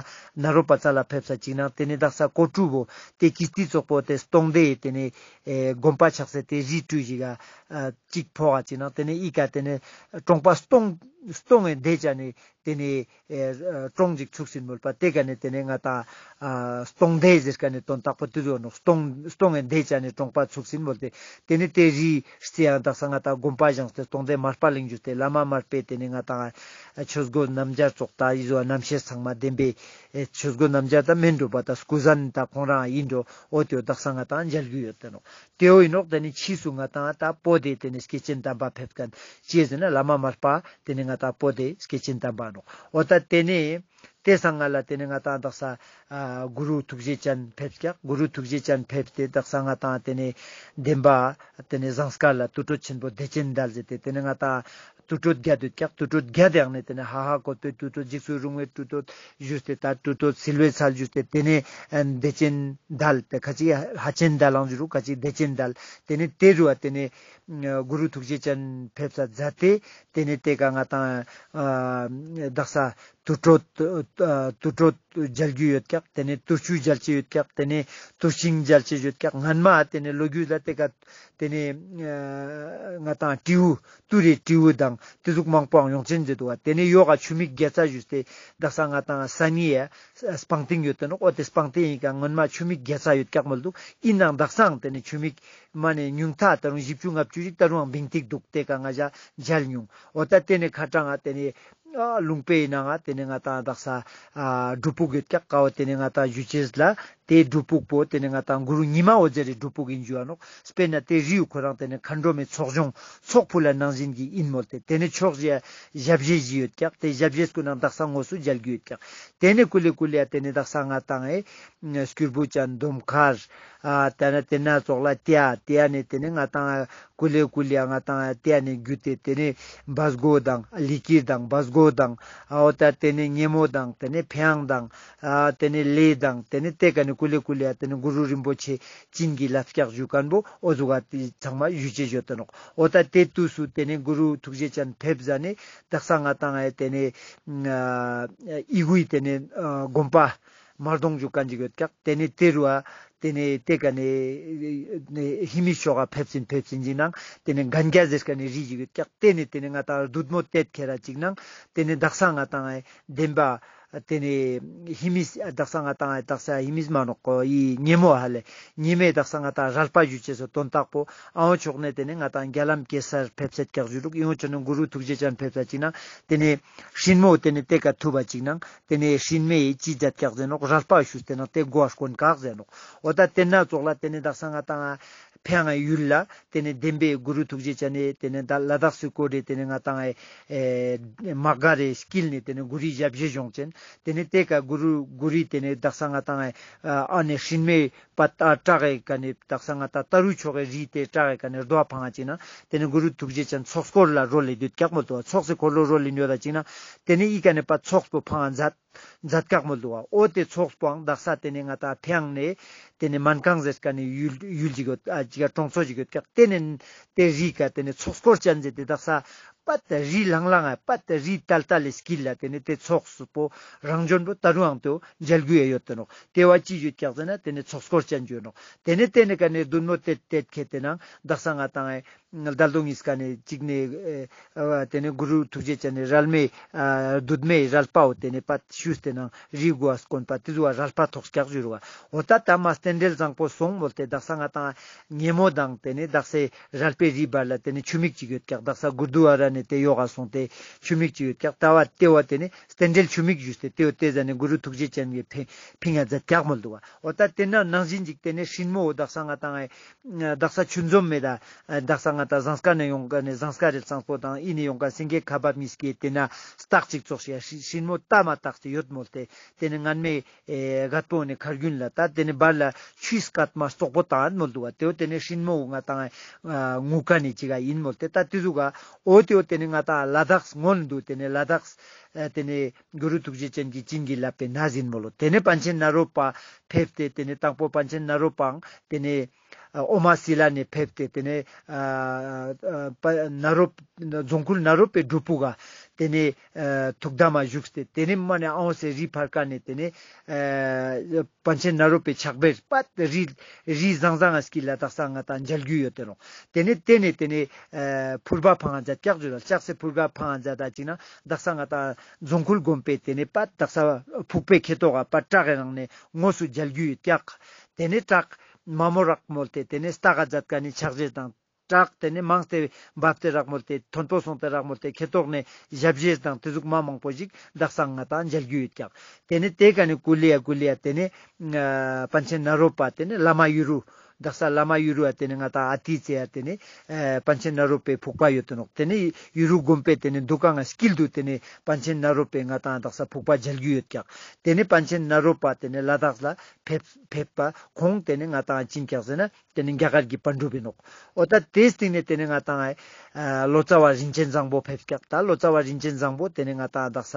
ནཱ་རོ་པ་ཙལ་ལ་ཕེབས་ས་ཅིག་ནང་ཏེ་ནེ་དག་ས་ཀོ་ཀྲུ་བོ་ཏེ་ཀིས་ཏི་ཙོགས་པོ་ཏེ་སྟོང་སྡེ་ཏེ་ནེ་ཨེ་དགོན་པ་ཆགས་སེ་ཏེ་རི་ཀྲུ་ཞིག་ག་ཨ་ཅིག་ཕོག་ག་ཅིག་ནང་ཏེ་ནེ་ཨི་ཀ་ཏེ་ནེ་གྲོང་པ་སྟོང་སྟོང་ངེ་སྡེ་ཅན་ནི་ཏེ་ནེ་ཨེ་ཀྲོང་ཞིག་ཚུགས་ཟིན་མོལ་པ་ཏེ་ཀ་ནེ་ཏེ་ནེ་ང་ཏང་ཨ་སྟོང་སྡེ་ཟེར་ཀ་ནེ་དོན་དག་པོ་ཏེ་ཟོ་ནོག། སྟོང་སྟོང་ངེ་སྡེ་ཅན་ནི་གྲོང་པ་ཚུགས་ཟིན་མོལ་ཏེ་ཏེ་ནེ་ཏེ་རི་རྩེའང་དག་ས་ང་ཏང་དགོན་པ་བཞེངས་ཏེ་སྟོང་སྡེ་མར་པ་གླིང་ཞུས་ཏེ་བླ་མ་མར་པའི་ཏེ་ནེ་ང་ཏང་ཨ་ཆོས་སྒོ་རྣམ་རྒྱལ་ཙོགས་ད་ཨི་ཟོ་རྣམ་ཤེས་ཚང་མ་ལྡན་པའི་ཨེ་ཆོས་སྒོ་རྣམ་རྒྱལ་ད་མེན་འགྲོ་བ་ད་སྐུ་གཟན་ད་ཁོང་རང་ཨིན་འགྲོ། འོ་ཏེ་བོ་དག་ས་ང་ཏང་མཇལ་རྒྱུ་ཡོད་ཏེ་ནོག། ཏེ་བོ་ཨིན་ནོག། ཏེ་ནེ་ཕྱིས་སུ་ང་ཏང་ད་པོ་ཏེ་ཏེ་ནེ་སྐྱེས་ཆེན་དམ་པ་ཕེབས་ཁན་ཅི་ཟེར་ན་བླ་མ་མར་པ་ཏེ་ནེ་ང་ཏང་པོ་ཏེ་སྐྱེས་ཆེན་དམ་པ་ནོག། འོ་ད་ཏེ་ནེ་ཏེ་སང་ང་ལ་ཏེ་ནེ་ང་ཏང་དག་ས་ཨ་གུ་རུ་ཐུགས་རྗེ་ཅན་ཕེབས་ཀྱག། གུ་རུ་ཐུགས་རྗེ་ཅན་ཕེབས་ཏེ་དག་ས་ང་ཏང་ཏེ་ནེ་བདེན་པ་ཏེ་ནེ་ཟངས་དཀར་ལ་དུར་ཁྲོད་ཆེན་པོ་བདེ་ཆེན་དལ་ཟེར་ཏེ་ཏེ་ནེ་ང་ཏང་དུར་ཁྲོད་བརྒྱད་ཡོད་ཀྱག། དུར་ཁྲོད་བརྒྱད་དེ་ཡང་ནེ་ཏེ་ནེ་ཧ་ཧ་གོ་ཏེ་དུར་ཁྲོད་འཇིགས་སུ་རུང་བའི་དུར་ཁྲོད་ཞུས་ཏེ་ད་དུར་ཁྲོད་བསིལ་བའི་ཚལ་ཞུས་ཏེ་ཏེ་ནེ་ཨ་བདེ་ཆེན་དལ་ཏེ་ཁ་ཅིག་ཧ་ཆེན་དལ་ལང་ཞུ་རུག། ཁ་ཅིག་བདེ་ཆེན་དལ། ཏེ་ནེ་ཏེ་རུ་བ་ཏེ་ནེ་ཨ་གུ་རུ་ཐུགས་རྗེ་ཅན་ཕེབས་ས་མཛད་དེ་ཏེ་ནེ་ཏེ་ཀ་ང་ཏང་ཨ་དག་ས་དུར་ཁྲོད་ཨ་དུར་ཁྲོད་མཇལ་རྒྱུ་ཡོད་ཀྱག། ཏེ་ནེ་དུར་ཆུ་མཇལ་ཅེས་ཡོད་ཀྱག། ཏེ་ནེ་དུར་ཤིང་མཇལ་ཅེས་ཡོད་ཀྱག། སྔན་མ་ཏེ་ནེ་ལོ་རྒྱུས་ལ་ཏེ་ཀ་ཏེ་ནེ་ཨ་ང་ཏང་སྤྲེའུ་ཏུ་རེ་སྤྲེའུ་དང་ཏེ་ཟུག་མང་པོའང་ཡོང་ཆེན་མཛད་འདུག་བ། ཏེ་ནེ་ཡོག་ག་ཆུ་མིག་རྒྱ་ཚ་ཞུས་ཏེ་དག་ས་ང་ཏང་ས་ནི་ཡ་སྤང་ཐིང་ཡོད་ཏེ་ནོག། འོ་ཏེ་སྤང་ཐིང་ཨི་ཀ་སྔོན་མ་ཆུ་མིག་རྒྱ་ཚ་ཡོད་ཀྱག་མོལ་འདུག། ཨིན་ནའང་དག་སའང་ཏེ་ནེ་ཆུ་མིག་མ་ནེ་ཉུང་མཐའ་ད་རུང་བཞི་བཅུ་ལྔ་བཅུ་ཞིག་ད་རུང་བིང་ཐིག་འདུག། ཏེ་ཀ་ང་ཞ་མཇལ་མྱོང་། འོ་ད་ཏེ་ནེ་ཁ་ཏང་ང་ཏེ་ནེ་ཨ་ལུང་པའི་ནང་ང་ཏེ་ནེ་ང་ཏང་དག་ས་ཨ་སྒྲུབ་ཕུག་ཡོད་ཀྱག། ཀ་བོ་ཏེ་ནེ་ང་ཏང་བཞུགས་ཅེས་ལ་ཏེ་སྒྲུབ་ཕུག་པོ་ཏེ་ནེ་ང་ཏང་གུ་རུ་ཉི་མ་འོད་ཟེར་རི་སྒྲུབ་ཕུག་ཨིན་ཞུའ་ནོག། དཔེར་ན་ཏེ་རི་བོ་ཁོ་རང་ཏེ་ནེ་མཁའ་འགྲོ་མའི་ཚོགས་ཆུང་ཚོགས་ཕུ་ལ་ནང་བཞིན་གྱི་ཨིན་མོལ་ཏེ་ཏེ་ནེ་ཕྱོགས་བཞི་ཞབས་རྗེས་བཞི་ཡོད་ཀྱག། ཏེ་ཞབས་རྗེས་ཀུན་ནང་དག་ས་དངོས་སུ་མཇལ་རྒྱུ་ཡོད་ཀྱག། ཏེ་ནེ་ཀུ་ལེ་ཀུ་ལེ་ཡ་ཏེ་ནེ་དག་ས་ང་ཏང་ཨེ་སྐྱུར་བུ་ཅན་དོམ་མཁར་ཨ་ཏེ་ནེ་ཏེ་ནེ་ཙོགས་ལ་ཏེ་ཡ་ཏེ་ཡ་ནེ་ཏེ་ནེ་ང་ཏང་ཀུ་ལེ་ཀུ་ལེ་ཡ་ང་ཏང་ཡ་ཏེ་ཡ་ནེ་རྒྱུད་དེ་ཏེ་ནེ་བ་སྒོ་དང་ལི་ཀིར་དང་བ་སྒོ་དང་ཨ་འོ་ད་ཏེ་ནེ་ཉེ་མོ་དང་ཏེ་ནེ་ཕེའང་དང་ཨ་ཏེ་ནེ་ལེ་དང་ཏེ་ནེ་ཏེ་ཀ་ནེ་ཀུ་ལེ་ཀུ་ལེ་ཡ་ཏེ་ནེ་གུ་རུ་རིན་པོ་ཆེ་བྱིན་གྱིས་བརླབས་ཀྱག་ཞུ་ཁན་བོ་འོ་ཟུག་ག་ཏེ་ཚང་མ་ཞུ་ཅེས་ཡོད་ཏེ་ནོག། འོ་ད་ཏེ་དུས་སུ་ཏེ་ནེ་གུ་རུ་ཐུགས་རྗེ་ཅན་ཕེབས་ཟ་ནེ་དག་ས་ང་ཏང་ཨེ་ཏེ་ནེ་ཨ་ཨི་གུའི་ཏེ་ནེ་ཨ་དགོན་པ་མར་གདོང་ཞུ་ཁན་ཅིག་ཡོད་ཀྱག། ཏེ་ནེ་ཏེ་རུ་ཨ་ཏེ་ནེ་ཏེ་ཀ་ནེ་ཧི་མི་ཤོག་ག་ཕེབས་སིན་ཕེབས་སིན་ཅིག་ནང་ཏེ་ནེ་གན་རྒྱ་ཟེར་ཁན་ནི་རི་ཞིག་ཡོད་ཀྱག། ཏེ་ནེ་ཏེ་ནེ་ང་ཏང་བདུད་མོ་ཏེད་ཁྱེར་ར་ཅིག་ནང་ཏེ་ནེ་དག་ས་ང་ཏང་ཨེ་བདེན་པ་ཏེ་ནེ་ཧི་མི་དག་ས་ང་ཏང་ཨེ་དག་ས་ཧི་མི་མ་ནོག་གོ་ཨི་ཉེ་མོ་ཧ་ལེ་ཉེ་མོའི་དག་ས་ང་ཏང་རལ་པ་ཞུ་ཅེས་སོ་དོན་དག་པོ་ཨ་འོ་ཕྱོགས་ནེ་ཏེ་ནེ་ང་ཏང་རྒྱ་ལམ་གེ་སར་ཕེབས་སེད་ཀྱག་ཞུ་རུག། ཨི་འོ་ཕྱོགས་ནེ་གུ་རུ་ཐུགས་རྗེ་ཅན་ཕེབས་ས་ཅིག་ནང་ཏེ་ནེ་ཤིན་མོ་ཏེ་ནེ་ཏེ་ཀ་ཐུབ་པ་ཅིག་ནང་ཏེ་ནེ་ཤིན་མེ་ཡི་ཅི་མཛད་ཀྱག་ཟེར་ནོག། རལ་པ་ཞུས་ཏེ་ནང་ཏེ་གོ་བ་སྐོན་ཀྱག་ཟེར་ནོག། འོ་ད་ཏེ་ན་ཙོགས་ལ་ཏེ་ནེ་དག་ས་ང་ཏང་ཕེའང་ཡུལ་ལ་ཏེ་ནེ་བདེན་པའི་གུ་རུ་ཐུགས་རྗེ་ཅན་ནེ་ཏེ་ནེ་ད་ལ་དྭགས་སི་སྐོར་རེ་ཏེ་ནེ་ང་ཏང་ཨེ་དམག་སྒར་རེ་སྐྱིལ་ནེ་ཏེ་ནེ་གུ་རུའི་ཞབས་རྗེས་བྱུང་ཅན། ཏེ་ནེ་ཏེ་ཀ་གུ་རུ་གུ་རུའི་ཏེ་ནེ་དག་ས་ང་ཏང་ཨེ་ཨ་ནེ་ཤིན་མེ་པ་ད་བྲག་གི་ཀ་ནེ་དག་ས་ང་ཏང་ཏ་རུ་ཕྱོགས་ཀྱི་རི་ཏེ་བྲག་གི་ཀ་ནེ་རྡོ་ཕང་ང་ཅིག་ན་ཏེ་ནེ་གུ་རུ་ཐུགས་རྗེ་ཅན་ཚོགས་འཁོར་ལ་རོལ་ལེ་སྡོད་ཀྱག་མོལ་དུག། ཚོགས་སི་འཁོར་ལོ་རོལ་ལེ་སྡོད་ད་ཅིག་ན་ཏེ་ནེ་ཨི་ཀ་ནེ་པ་ཚོགས་པོ་ཕང་ང་མཛད་མཛད་ཀྱག་མོལ་དུག་བ། འོ་ཏེ་ཚོགས་པོའང་དག་ས་ཏེ་ནེ་ང་ཏང་ཕེའང་ནེ་ཏེ་ནེ་མན་གང་ཟེར་ཀ་ནེ་ཡུལ་ཡུལ་ཅིག་ཡོད་ཨ་ཅིག་ག་གྲོང་ཚོ་ཅིག་ཡོད་ཀྱག། ཏེ་ནེ་ཏེ་རི་ཀ་ཏེ་ནེ་ཚོགས་འཁོར་ཅན་ཟེར་ཏེ་དག་ས་པད་རི་ལང་ལང་ཨ་པད་རི་ཏལ་ཏལ་ལི་སྐྱིལ་ལ་ཏེ་ནེ་ཏེ་ཚོགས་པོ་རང་བྱོན་པོ་ད་རུང་ཡང་ཏེ་མཇལ་རྒྱུ་ཡ་ཡོད་ཏེ་ནོག། ཏེ་བ་ཅི་ཡོད་ཀྱག་ཟེར་ན་ཏེ་ནེ་ཚོགས་འཁོར་ཅན་ཅིག་ཡོད་ནོག། ཏེ་ནེ་ཏེ་ནེ་ཀ་ནེ་བདུད་མོ་ཏེད་ཏེད་ཁྱེར་ཏེ་ནང་དག་ས་ང་ཏང་ཨེ་ལྡལ་དོ་ཉིས་ཀ་ནེ་ཅིག་ནེ་ཨེ་ཨ་ཏེ་ནེ་གུ་རུ་ཐུགས་རྗེ་ཅན་ནེ་རལ་མེ་ཨ་བདུད་མོའི་རལ་པའོ་ཏེ་ནེ་པད་ཞུས་ཏེ་ནང་རི་གུ་བ་སྐོན་པ་ཏེ་ཟུག་བ་རལ་པ་ཐོགས་ཀྱག་ཞུ་རུ་བ། འོ་ད་ད་མ་རྟེན་འབྲེལ་བཟང་པོ་སོང་མོལ་ཏེ་དག་ས་ང་ཏང་ཉེ་མོ་དང་ཏེ་ནེ་དག་སའི་རལ་པའི་རི་བར་ལ་ཏེ་ནེ་ཆུ་མིག་ཅིག་ཡོད་ཀྱག། དག་ས་གུར་དུ་ཝ་ར་ནེ་ཏེ་ཡོག་ག་སོང་སྟེ་ཆུ་མིག་ཅིག་ཡོད་ཀྱག། ད་བ་ཏེ་བ་ཏེ་ནེ་རྟེན་འབྲེལ་ཆུ་མིག་ཞུས་ཏེ་ཏེ་བ་ཏེ་ཟ་ནེ་གུ་རུ་ཐུགས་རྗེ་ཅན་གྱི་ཕིང་ཕིང་ང་མཛད་ཀྱག་མོལ་དུག་བ། འོ་ད་ཏེ་ན་ནང་བཞིན་ཅིག་ཏེ་ནེ་ཤིན་མོ་བོ་དག་ས་ང་ཏང་ཨེ་དག་ས་ཆུ་འཛོམས་མེད་ད་དག་ས་ང་ ད་ཟངས་དཀར་ནེ་ཡོང་ཁན་ནི་ཟངས་དཀར་རི་ལ་ཟངས་པོ་དང་ཨི་ནེ་ཡོང་ཁན་སེང་གེ་ཁ་འབབ་གཉིས་ཀའི་ཏེ་ནེ་སྟག་ཅིག་ཙོགས་ཤིག་ཡ་ཤི་ཤིང་མོ་ཏ་མ་ཏགས་ཏེ་ཡོད་མོལ་ཏེ། ཏེ་ནེ་སྔན་མའི་ཨེ་རྒད་པོ་ནི་ཁར་གུན་ལ་ད་ཏེ་ནེ་བར་ལ་ཆུའི་སྐད་མ་སྟོག་པོ་ཏང་མོལ་དུག་པ། ཏེ་བོ་ཏེ་ནེ་ཤིང་མོ་ང་ཏང་ཨ་ངུ་ཁན་ནི་ཅིག་ག་ཨིན་མོལ་ཏེ། ད་ཏེ་ཟུག་ག་འོ་ཏེ་བོ་ཏེ་ནེ་ང་ཏང་ལ་དྭགས་སྔོན་དུ་ཏེ་ནེ་ལ་དྭགས་ཨ་ཏེ་ནེ་གུ་རུ་ཐུགས་རྗེ་ཅན་གྱི་བྱིན་གྱིས་བརླབས་པའི་ནང་ཟིན་མོལ་ལོ། ཏེ་ནེ་པཎ་ཆེན་ནཱ་རོ་པ་ཕེབས་ཏེ་ཏེ་ནེ་དང་པོ་པཎ་ཆེན་ནཱ་རོ་པའང་ཏེ་ནེ་ཨ་ཨོ་མ་སི་ལ་ནེ་ཕེབས་ཏེ་ཏེ་ནེ་ཨ་ཨ་པ་ནཱ་རོ་རྫོང་ཁུལ་ནཱ་རོ་པའི་སྒྲུབ་ཕུག་ག་ཏེ་ནེ་ཨ་ཐུགས་དམ་མ་བཞུགས་ཏེ་ཏེ་ནེ་མ་ནེ་ཨོ་སེ་རི་ཕར་ཀ་ནེ་ཏེ་ནེ་ཨ་པཎ་ཆེན་ནཱ་རོ་པའི་ཕྱག་དཔེར་པད་རི་རི་ཟང་ཟང་ང་སྐྱིལ་ལ་དག་ས་ང་ཏང་མཇལ་རྒྱུ་ཡོད་ཏེ་ནོག། ཏེ་ནེ་ཏེ་ནེ་ཏེ་ནེ་ཨ་ཕུར་པ་ཕང་ང་མཛད་ཀྱག་ཞུ་ལ། ལྕགས་སེ་ཕུར་པ་ཕང་ང་མཛད་ད་ཅིག་ན་དག་ས་ང་ཏང་རྫོང་ཁུལ་དགོན་པའི་ཏེ་ནེ་པད་དག་ས་ཕུག་པའི་ཁེ་ཏོག་ག་པད་བྲག་གི་ནང་ནེ་དངོས་སུ་མཇལ་རྒྱུ་ཡོད་ཀྱག། ཏེ་ནེ་བྲག་མ་མོ་རག་མོལ་ཏེ་ཏེ་ནེ་སྟག་ག་མཛད་ཀ་ནེ་ཕྱག་རྗེས་དང་བྲག་ཏེ་ནེ་མང་སྟེ་བབས་ཏེ་རག་མོལ་ཏེ་མཐོན་པོ་སོང་སྟེ་རག་མོལ་ཏེ་ཁེ་ཏོག་ནེ་ཞབས་རྗེས་དང་ཏེ་ཟུག་མ་མང་པོ་ཞིག་དག་ས་ང་ཏང་མཇལ་རྒྱུ་ཡོད་ཀྱག། ཏེ་ནེ་ཏེ་ཀ་ནེ་ཀུ་ལེ་ཡ་ཀུ་ལེ་ཡ་ཏེ་ནེ་ཨ་པཎ་ཆེན་ནཱ་རོ་པ་ཏེ་ནེ་བླ་མ་གཡུ་རུ་དག་ས་བླ་མ་གཡུ་རུ་ཡ་ཏེ་ནེ་ང་ཏང་ཨ་ཏི་ཙེ་ཡ་ཏེ་ནེ་ཨ་པཎ་ཆེན་ནཱ་རོ་པའི་ཕུག་པ་ཡོད་ཏེ་ནོག། ཏེ་ནེ་གཡུ་རུ་དགོན་པའི་ཏེ་ནེ་འདུ་ཁང་ང་དཀྱིལ་དུ་ཏེ་ནེ་པཎ་ཆེན་ནཱ་རོ་པའི་ང་ཏང་དག་ས་ཕུག་པ་མཇལ་རྒྱུ་ཡོད་ཀྱག། ཏེ་ནེ་པཎ་ཆེན་ནཱ་རོ་པ་ཏེ་ནེ་ལ་དྭགས་ལ་ཕེབས་ཕེབས་པ་ཁོང་ཏེ་ནེ་ང་ཏང་ཅི་ཨིན་ཀྱག་ཟེར་ན་ཏེ་ནེ་རྒྱ་གར་གྱི་པཎ་གྲུབ་ཨིན་ནོག། འོ་ད་ཏེའི་སྟིང་ནེ་ཏེ་ནེ་ང་ཏང་ཨ་ལོ་ཙཱ་བ་རིན་ཆེན་བཟང་པོ་ཕེབས་ཀྱག། ད་ལོ་ཙཱ་བ་རིན་ཆེན་བཟང་པོ་ཏེ་ནེ་ང་ཏང་དག་ས་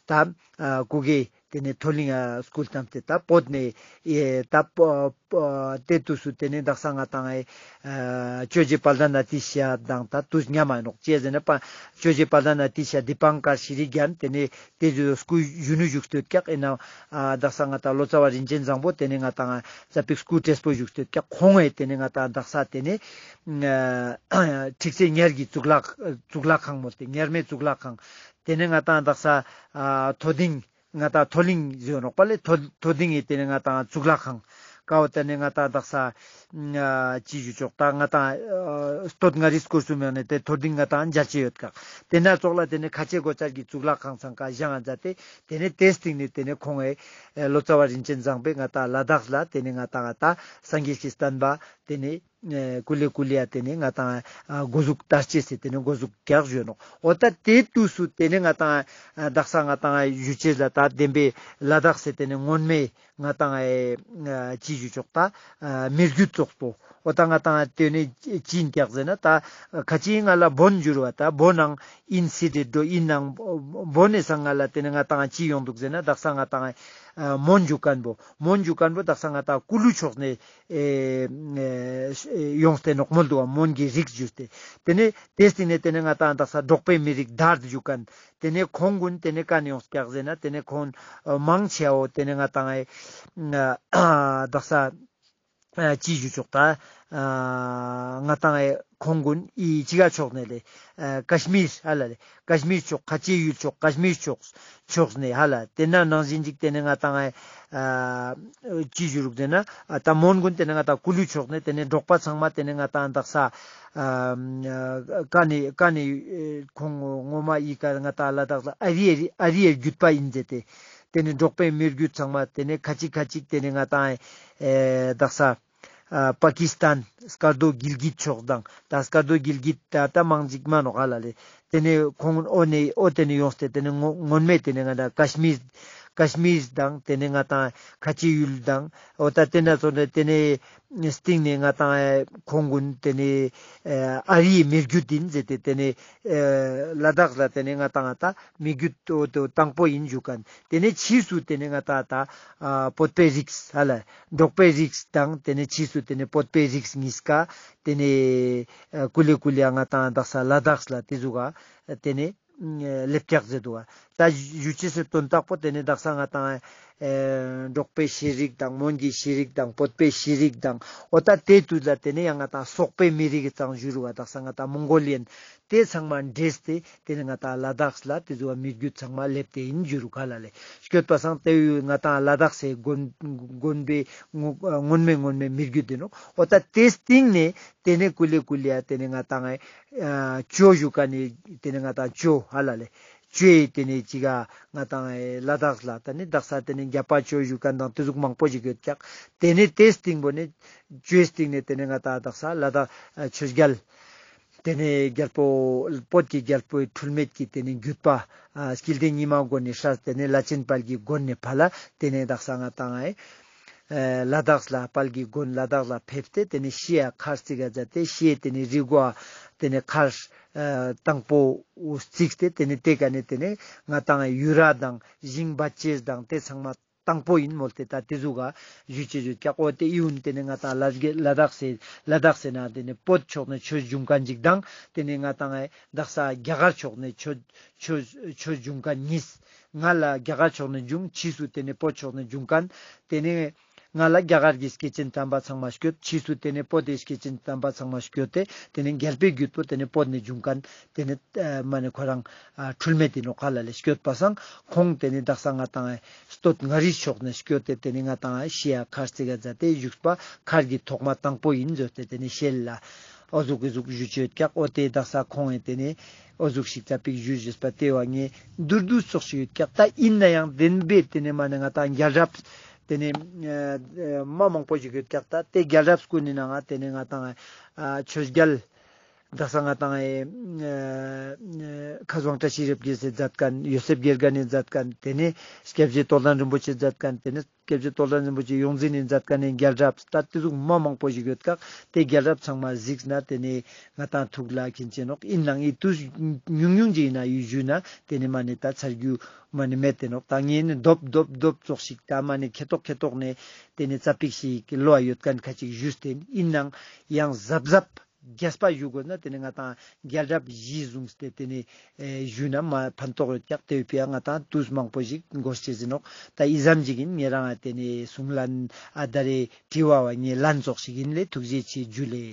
ད་ཨ་གུ་གེ་ཏེ་ནེ་མཐོ་གླིང་ཨ་སྐུལ་བཏང་སྟེ་ད་བོད་ནེ་ཨེ་ད་བོ་བོ་ཏེ་དུས་སུ་ཏེ་ནེ་དག་ས་ང་ཏང་ཨེ་ཨ་ཇོ་བོ་རྗེ་དཔལ་ལྡན་ཨ་ཏི་ཤ་དང་ད་དུས་མཉམ་མ་ཨིན་ནོག། ཅི་ཟེར་ན་པ་ཇོ་བོ་རྗེ་དཔལ་ལྡན་ཨ་ཏི་ཤ་དི་པཾ་ཀར་ཤྲི་རྒྱན་ཏེ་ནེ་ཏེ་ཟུག་སྐུ་གཞོན་ནུ་བཞུགས་ཏེ་ཡོད་ཀྱག། ཨིན་ན་ཨ་དག་ས་ང་ཏང་ལོ་ཙཱ་བ་རིན་ཆེན་བཟང་པོ་ཏེ་ནེ་ང་ཏང་ཙ་པིག་སྐུ་བགྲེས་པོ་བཞུགས་ཏེ་ཡོད་ཀྱག། ཁོང་ཨེ་ཏེ་ནེ་ང་ཏང་དག་ས་ཏེ་ནེ་ཨ་ཁྲིག་རྩེ་ཉེར་གྱི་གཙུག་ལག་གཙུག་ལག་ཁང་མོལ་ཏེ་ཉེར་མའི་གཙུག་ལག་ཁང་། ཏེ་ནེ་ང་ཏང་དག་ས་ཨ་མཐོ་ལྡིང་ང་ཏང་མཐོ་གླིང་ཟེར་ནོག་པ་ལེ། མཐོ་མཐོ་ལྡིང་ངི་ཏེ་ནེ་ང་ཏང་གཙུག་ལག་ཁང་ཀ་བོ་ཏེ་ནེ་ང་ཏང་དག་ས་ཨ་ཅི་ཞུ་ཆོག་ད་ང་ཏང་ཨ་སྟོད་མངའ་རིས་སྐོར་གསུམ་ཡོང་ནེ་ཏེ་མཐོ་ལྡིང་ང་ཏང་མཇལ་ཅེས་ཡོད་ཀྱག། ཏེ་ན་ཙོགས་ལ་ཏེ་ནེ་ཁ་ཆེ་སྒོ་གསར་གྱི་གཙུག་ལག་ཁང་ཚང་ཀ་བཞེངས་ང་མཛད་དེ་ཏེ་ནེ་ཏེའི་སྟིང་ནེ་ཏེ་ནེ་ཁོང་ཨེ་ལོ་ཙཱ་བ་རིན་ཆེན་བཟང་པོས་ང་ཏང་ལ་དྭགས་ལ་ཏེ་ནེ་ང་ཏང་ད་སངས་རྒྱས་ཀྱི་བསྟན་པ་ཏེ་ནེ་ཨེ་ཀུ་ལེ་ཀུ་ལེ་ཡ་ཏེ་ནེ་ང་ཏང་ཨ་འགོ་ཟུག་དར་ཅེས་སི་ཏེ་ནེ་འགོ་ཟུག་རྒྱག་ཞུ་ནོག། འོ་ད་ཏེ་དུས་སུ་ཏེ་ནེ་ང་ཏང་ཨ་དག་ས་ང་ཏང་ཨ་ཞུ་ཅེས་ལ་ད་བདེན་པའི་ལ་དྭགས་སི་ཏེ་ནེ་སྔོན་མའི་ང་ཏང་ཨ་ཅི་ཞུ་ཆོག་ད་ཨ་མི་རྒྱུད་ཙོགས་པོ། འོ་ད་ང་ཏང་ཨ་ཏེ་ནེ་ཅི་ཨིན་ཀྱག་ཟེར་ན་ད་ཁ་ཅིག་ང་ལ་བོན་འགྱུར་བ་ད་བོན་ནང་ཨིན་སྲིད་དེ་འགྲོ་ཨིན་ནང་བོན་ནེ་སང་ང་ལ་ཏེ་ནེ་ང་ཏང་ཨ་ཅི་ཡོང་དུག་ཟེར་ན་དག་ས་ང་ཏང་ཨ་མོན་འཇུ་ཁན་བོ་མོན་འཇུ་ཁན་བོ་དག་ས་ང་ཏང་ཀུ་ལུ་ཕྱོགས་ནེ་ཨེ་ཨེ་ཡོངས་ཏེ་ནོག་མོལ་དུག་པ། མོན་གྱི་རིགས་བརྒྱུད་དེ། ཏེ་ནེ་ཏེའི་སྟིང་ནེ་ཏེ་ནེ་ང་ཏང་དག་ས་འབྲོག་པའི་མི་རིགས་དར་དུ་འཇུག་ཁན། ཏེ་ནེ་ཁོང་གུན་ཏེ་ནེ་ཀ་ནེ་ཡོངས་ཀྱག་ཟེར་ན་ཏེ་ནེ་ཁོང་མང་ཆེ་བོ་ཏེ་ནེ་ང་ཏང་ཨེ་དག་ས་ཨ་ཅི་ཞུ་ཆོག་ད་ཨ་ང་ཏང་ཨེ་ཁོང་གུན་ཨི་ཅི་ག་ཕྱོགས་ནེ་ལེ་ཨ་ཀ་ཤི་མིར་ཧ་ལ་ལེ་ཀ་ཤི་མིར་ཕྱོགས་ཁ་ཆེ་ཡུལ་ཕྱོགས་ཀ་ཤི་མིར་ཕྱོགས་ཕྱོགས་ནེ་ཧ་ལ་ཏེ་ན་ནང་བཞིན་ཅིག་ཏེ་ནེ་ང་ཏང་ཨེ་ཨ་ཅི་ཞུ་རུག་ཟེར་ན་ཨ་ད་མོན་གུན་ཏེ་ནེ་ང་ཏང་ཀུ་ལུ་ཕྱོགས་ནེ་ཏེ་ནེ་འབྲོག་པ་ཚང་མ་ཏེ་ནེ་ང་ཏང་དག་ས་ཨ་ཀ་ནེ་ཀ་ནེ་ཨེ་ཁོང་ངོ་མ་ཨི་ཀ་ང་ཏང་ལ་དྭགས་ལ་ཨ་རི་ཨ་རི་ཨ་རི་ཨི་རྒྱུད་པ་ཨིན་ཟེར་ཏེ་ཏེ་ནེ་འབྲོག་པའི་མི་རྒྱུད་ཚང་མ་ཏེ་ནེ་ཁ་ཅིག་ཁ་ཅིག་ཏེ་ནེ་ང་ཏང་ཨེ་དག་ས་ཨ་པ་ཀི་སི་ཐན་སྐར་རྡོ་གིལ་གིད་ཕྱོགས་དང་ད་སྐར་རྡོ་གིལ་གིད་ད་ད་མང་ཅིག་མན་ནོག་ཧ་ལ་ལེ། ཏེ་ནེ་ཁོང་འོ་ནེ་འོ་ཏེ་ནེ་ཡོངས་ཏེ་ཏེ་ནེ་སྔོན་མེ་ཏེ་ནེ་ང་ཏང་ཀ་ཤི་མིར་ཀ་ཤི་མིར་དང་ཏེ་ནེ་ང་ཏང་ཁ་ཆེ་ཡུལ་དང་འོ་ད་ཏེ་ན་ཙོགས་ནེ་ཏེ་ནེ་སྟིང་ནེ་ང་ཏང་ཁོང་གུན་ཏེ་ནེ་ཨ་རིའི་མི་རྒྱུད་ཨིན་ཟེར་ཏེ་ཏེ་ནེ་ལ་དྭགས་ལ་ཏེ་ནེ་ང་ཏང་ད་མི་རྒྱུད་འོ་དོ་དང་པོ་ཨིན་ཞུ་ཁན། ཏེ་ནེ་ཕྱིས་སུ་ཏེ་ནེ་ང་ཏང་ད་ཨ་བོད་པའི་རིགས་ཧ་ལ་འབྲོག་པའི་རིགས་དང་ཏེ་ནེ་ཕྱིས་སུ་ཏེ་ནེ་བོད་པའི་རིགས་གཉིས་ཀ་ཏེ་ནེ་ཨ་ཀུ་ལེ་ཀུ་ལེ་ང་ཏང་དག་ས་ལ་དྭགས་ལ་ཏེ་ཟུག་ག་ཏེ་ནེ་ལེབ་ཀྱག་ཟེར་དུག་པ། ད་ཞུ་ཅེས་སི་དོན་དག་པོ་ཏེ་ནེ་དག་ས་ང་ཏང་ཨེ་འབྲོག་པའི་ཤེས་རིག་དང་མོན་གྱི་ཤེས་རིག་དང་བོད་པའི་ཤེས་རིག་དང་འོ་ད་ཏེ་དུས་ལ་ཏེ་ནེ་ཡང་ང་ཏང་སོག་པོའི་མི་རིགས་ཙང་ཞུ་རུག་པ། དག་ས་ང་ཏང་མོང་གོ་ལི་ཡན་ཏེ་ཚང་མ་འདྲེས་ཏེ་ཏེ་ནེ་ང་ཏང་ལ་དྭགས་ལ་ཏེ་ཟུག་པ་མི་རྒྱུད་ཚང་མ་ལེབ་ཏེ་ཨིན་ཞུ་རུག་ཧ་ལ་ལེ། སྐྱོད་པ་སང་ཏེ་ཡུལ་ང་ཏང་ལ་དྭགས་སི་དགོན་དགོན་པའི་སྔོན་མེ་སྔོན་མེ་མི་རྒྱུད་ཨིན་ནོག། འོ་ད་ཏེ་སྟིང་ནེ་ཏེ་ནེ་ཀུ་ལེ་ཀུ་ལེ་ཡ་ཏེ་ནེ་ང་ཏང་ཨ་ཅོ་ཞུ་ཁན་ནི་ཏེ་ནེ་ང་ཏང་ཅོ་ཧ་ལ་ལེ། ཅོའི་ཏེ་ནེ་ཅིག་ག་ང་ཏང་ཨེ་ལ་དྭགས་ལ་ད་ནི་དག་ས་ཏེ་ནེ་རྒྱ་པ་ཅོ་ཞུ་ཁན་དང་ཏེ་ཟུག་མང་པོ་ཞིག་ཡོད་ཀྱག། ཏེ་ནེ་ཏེ་སྟིང་པོ་ནེ་ཅོའི་སྟིང་ནེ་ཏེ་ནེ་ང་ཏང་དག་ས་ལ་དྭགས་ཨ་ཆོས་རྒྱལ་ ཏེ་ནེ་རྒྱལ་པོ་བོད་ཀྱི་རྒྱལ་པོའི་འཁྲུལ་མེད་ཀྱི་ཏེ་ནེ་བརྒྱུད་པ་ཨ་སྐྱིད་ལྡེ་ཉི་མ་མགོན་ནེ་སྲས་ཏེ་ནེ་བླ་ཆེན་དཔལ་གྱི་མགོན་ནེ་ཕ་ལ་ཏེ་ནེ་དག་ས་ང་ཏང་ཨེ་ཨ་ལ་དྭགས་ལ་དཔལ་གྱི་མགོན་ལ་དྭགས་ལ་ཕེབས་ཏེ་ཏེ་ནེ་ཤེལ་ཡ་མཁར་རྩིག་ག་མཛད་དེ་ཤེལ་ཏེ་ནེ་རི་མགོ་ཏེ་ནེ་མཁར་ཨ་དང་པོ་རྩིགས་ཏེ་ཏེ་ནེ་ཏེ་ཀ་ནེ་ཏེ་ནེ་ང་ཏང་ཡུ་ར་དང་ཞིང་བ་ཅེས་དང་ཏེ་ཚང་མ་དང་པོ་ཨིན་མོལ་ཏེ་ད་ཏེ་ཟུག་ག་ཞུ་ཅེས་ཡོད་ཀྱག། འོ་ཏེ་ཨིན་ཏེ་ནེ་ང་ཏང་ལ་ལ་དྭགས་སེ་ལ་དྭགས་སེ་ན་ཏེ་ནེ་བོད་ཕྱོགས་ནེ་ཆོས་འབྱུང་མཁན་ཅིག་དང་ཏེ་ནེ་ང་ཏང་ཨེ་དག་ས་རྒྱ་གར་ཕྱོགས་ནེ་ཆོས་ཆོས་ཆོས་འབྱུང་མཁན་གཉིས། ང་ལ་རྒྱ་གར་ཕྱོགས་ནེ་འབྱུང་ཕྱིས་སུ་ཏེ་ནེ་བོད་ཕྱོགས་ནེ་འབྱུང་མཁན་ཏེ་ནེ་ང་ལ་རྒྱ་གར་གྱི་སྐྱེས་ཆེན་དམ་པ་ཚང་མ་སྐྱོད། ཕྱིས་སུ་ཏེ་ནེ་བོད་དེ་སྐྱེས་ཆེན་དམ་པ་ཚང་མ་སྐྱོད་དེ་ཏེ་ནེ་རྒྱལ་པོའི་བརྒྱུད་པོ་ཏེ་ནེ་བོད་ནེ་འབྱུང་མཁན་ཏེ་ནེ་ཨ་མ་ནེ་ཁོ་རང་ཨ་འཁྲུལ་མེད་དེ་ནོག་ཁ་ལ་ལེ་སྐྱོད་པ་སང་ཁོང་ཏེ་ནེ་དག་ས་ང་ཏང་ཨེ་སྟོད་མངའ་རིས་ཕྱོགས་ནེ་སྐྱོད་དེ་ཏེ་ནེ་ང་ཏང་ཨེ་ཤེལ་ཡ་མཁར་རྩིག་ག་མཛད་དེ་བཞུགས་པ་མཁར་གྱི་ཐོག་མ་དང་པོ་ཨིན་ཟེར་ཏེ་ཏེ་ནེ་ཤེལ་ལ་འོ་ཟུག་གི་ཟུག་ཞུ་ཅེས་ཡོད་ཀྱག། འོ་ཏེ་དག་ས་ཁོང་ཨེ་ཏེ་ནེ་འོ་ཟུག་ཞིག་ཙ་པིག་ཞུ་ཅེས་པ་ཏེ་བ་ངས་མདོར་བསྡུས་ཙོགས་ཤིག་ཡོད་ཀྱག། ད་ཨིན་ན་ཡང་བདེན་པའི་ཏེ་ནེ་མ་ནེ་ང་ཏང་རྒྱལ་རབས་ཏེ་ནེ་ཨ་མ་མང་པོ་ཞིག་ཡོད་ཀྱག། ད་ཏེ་རྒྱལ་རབས་ཀུན་ནི་ནང་ང་ཏེ་ནེ་ང་ཏང་ཨ་ཆོས་རྒྱལ་དག་ས་ང་ཏང་ཨེ་ཨ་ཁ་སང་བཀྲ་ཤིས་རབ་རྒྱས་སེ་མཛད་མཁན་ཡོ་སེབ་དགེ་རྒན་ནེ་མཛད་མཁན་ཏེ་ནེ་སྐྱབས་རྗེ་རྟོགས་ལྡན་རིན་པོ་ཆེ་མཛད་མཁན་ཏེ་ནེ་སྐྱབས་རྗེ་རྟོགས་ལྡན་རིན་པོ་ཆེ་ཡོངས་འཛིན་ནེ་མཛད་མཁན་ནི་རྒྱལ་རབས་ད་ཏེ་ཟུག་མ་མང་པོ་ཞིག་ཡོད་ཀྱག། ཏེ་རྒྱལ་རབས་ཚང་མ་གཟིགས་ན་ཏེ་ནེ་ང་ཏང་ཐུགས་ལ་མཁྱེན་ཅེས་ནོག། ཨིན་ནའང་ཨི་ཏུས་ཉུང་ཉུང་ཅིག་ཨིན་ན་ཡུལ་ཞུས་ན་ཏེ་ནེ་མ་ནེ་ད་ཚར་རྒྱུ་མ་ནེ་མེད་དེ་ནོག། ད་ངས་ནི་རྡོབ་རྡོབ་རྡོབ་ཙོགས་ཤིག་ད་མ་ནེ་ཁེ་ཏོག་ཁེ་ཏོག་ནེ་ཏེ་ནེ་ཙ་པིག་ཞིག་གི་བློ་ཡོད་མཁན་ཁ་ཅིག་ཞུས་ཏེ་ཨིན་ནའང་ཡང་གཟབ་གཟབ་རྒྱས་པ་ཞུ་དགོས་ན་ཏེ་ནེ་ང་ཏང་རྒྱལ་རབས་གཞི་བཟུང་སྟེ་ཏེ་ནེ་ཨེ་ཞུས་ན་མ་ཕན་ཐོགས་ཡོད་ཀྱག། ཏེ་བོའི་ཕི་ཡ་ང་ཏང་ཏུས་མང་པོ་ཞིག་འགོར་ཅེས་ཨིན་ནོག། ད་ཨི་ཙམ་ཞིག་ཨིན། ངེ་རང་ཏེ་ནེ་གསུང་ལན་ཨ་ད་རེ་དྲི་བ་བ་ངེ་ལན་ཙོགས་ཤིག་ཨིན་ལེ། ཐུགས་རྗེ་ཆེ་ཇུ་ལེ།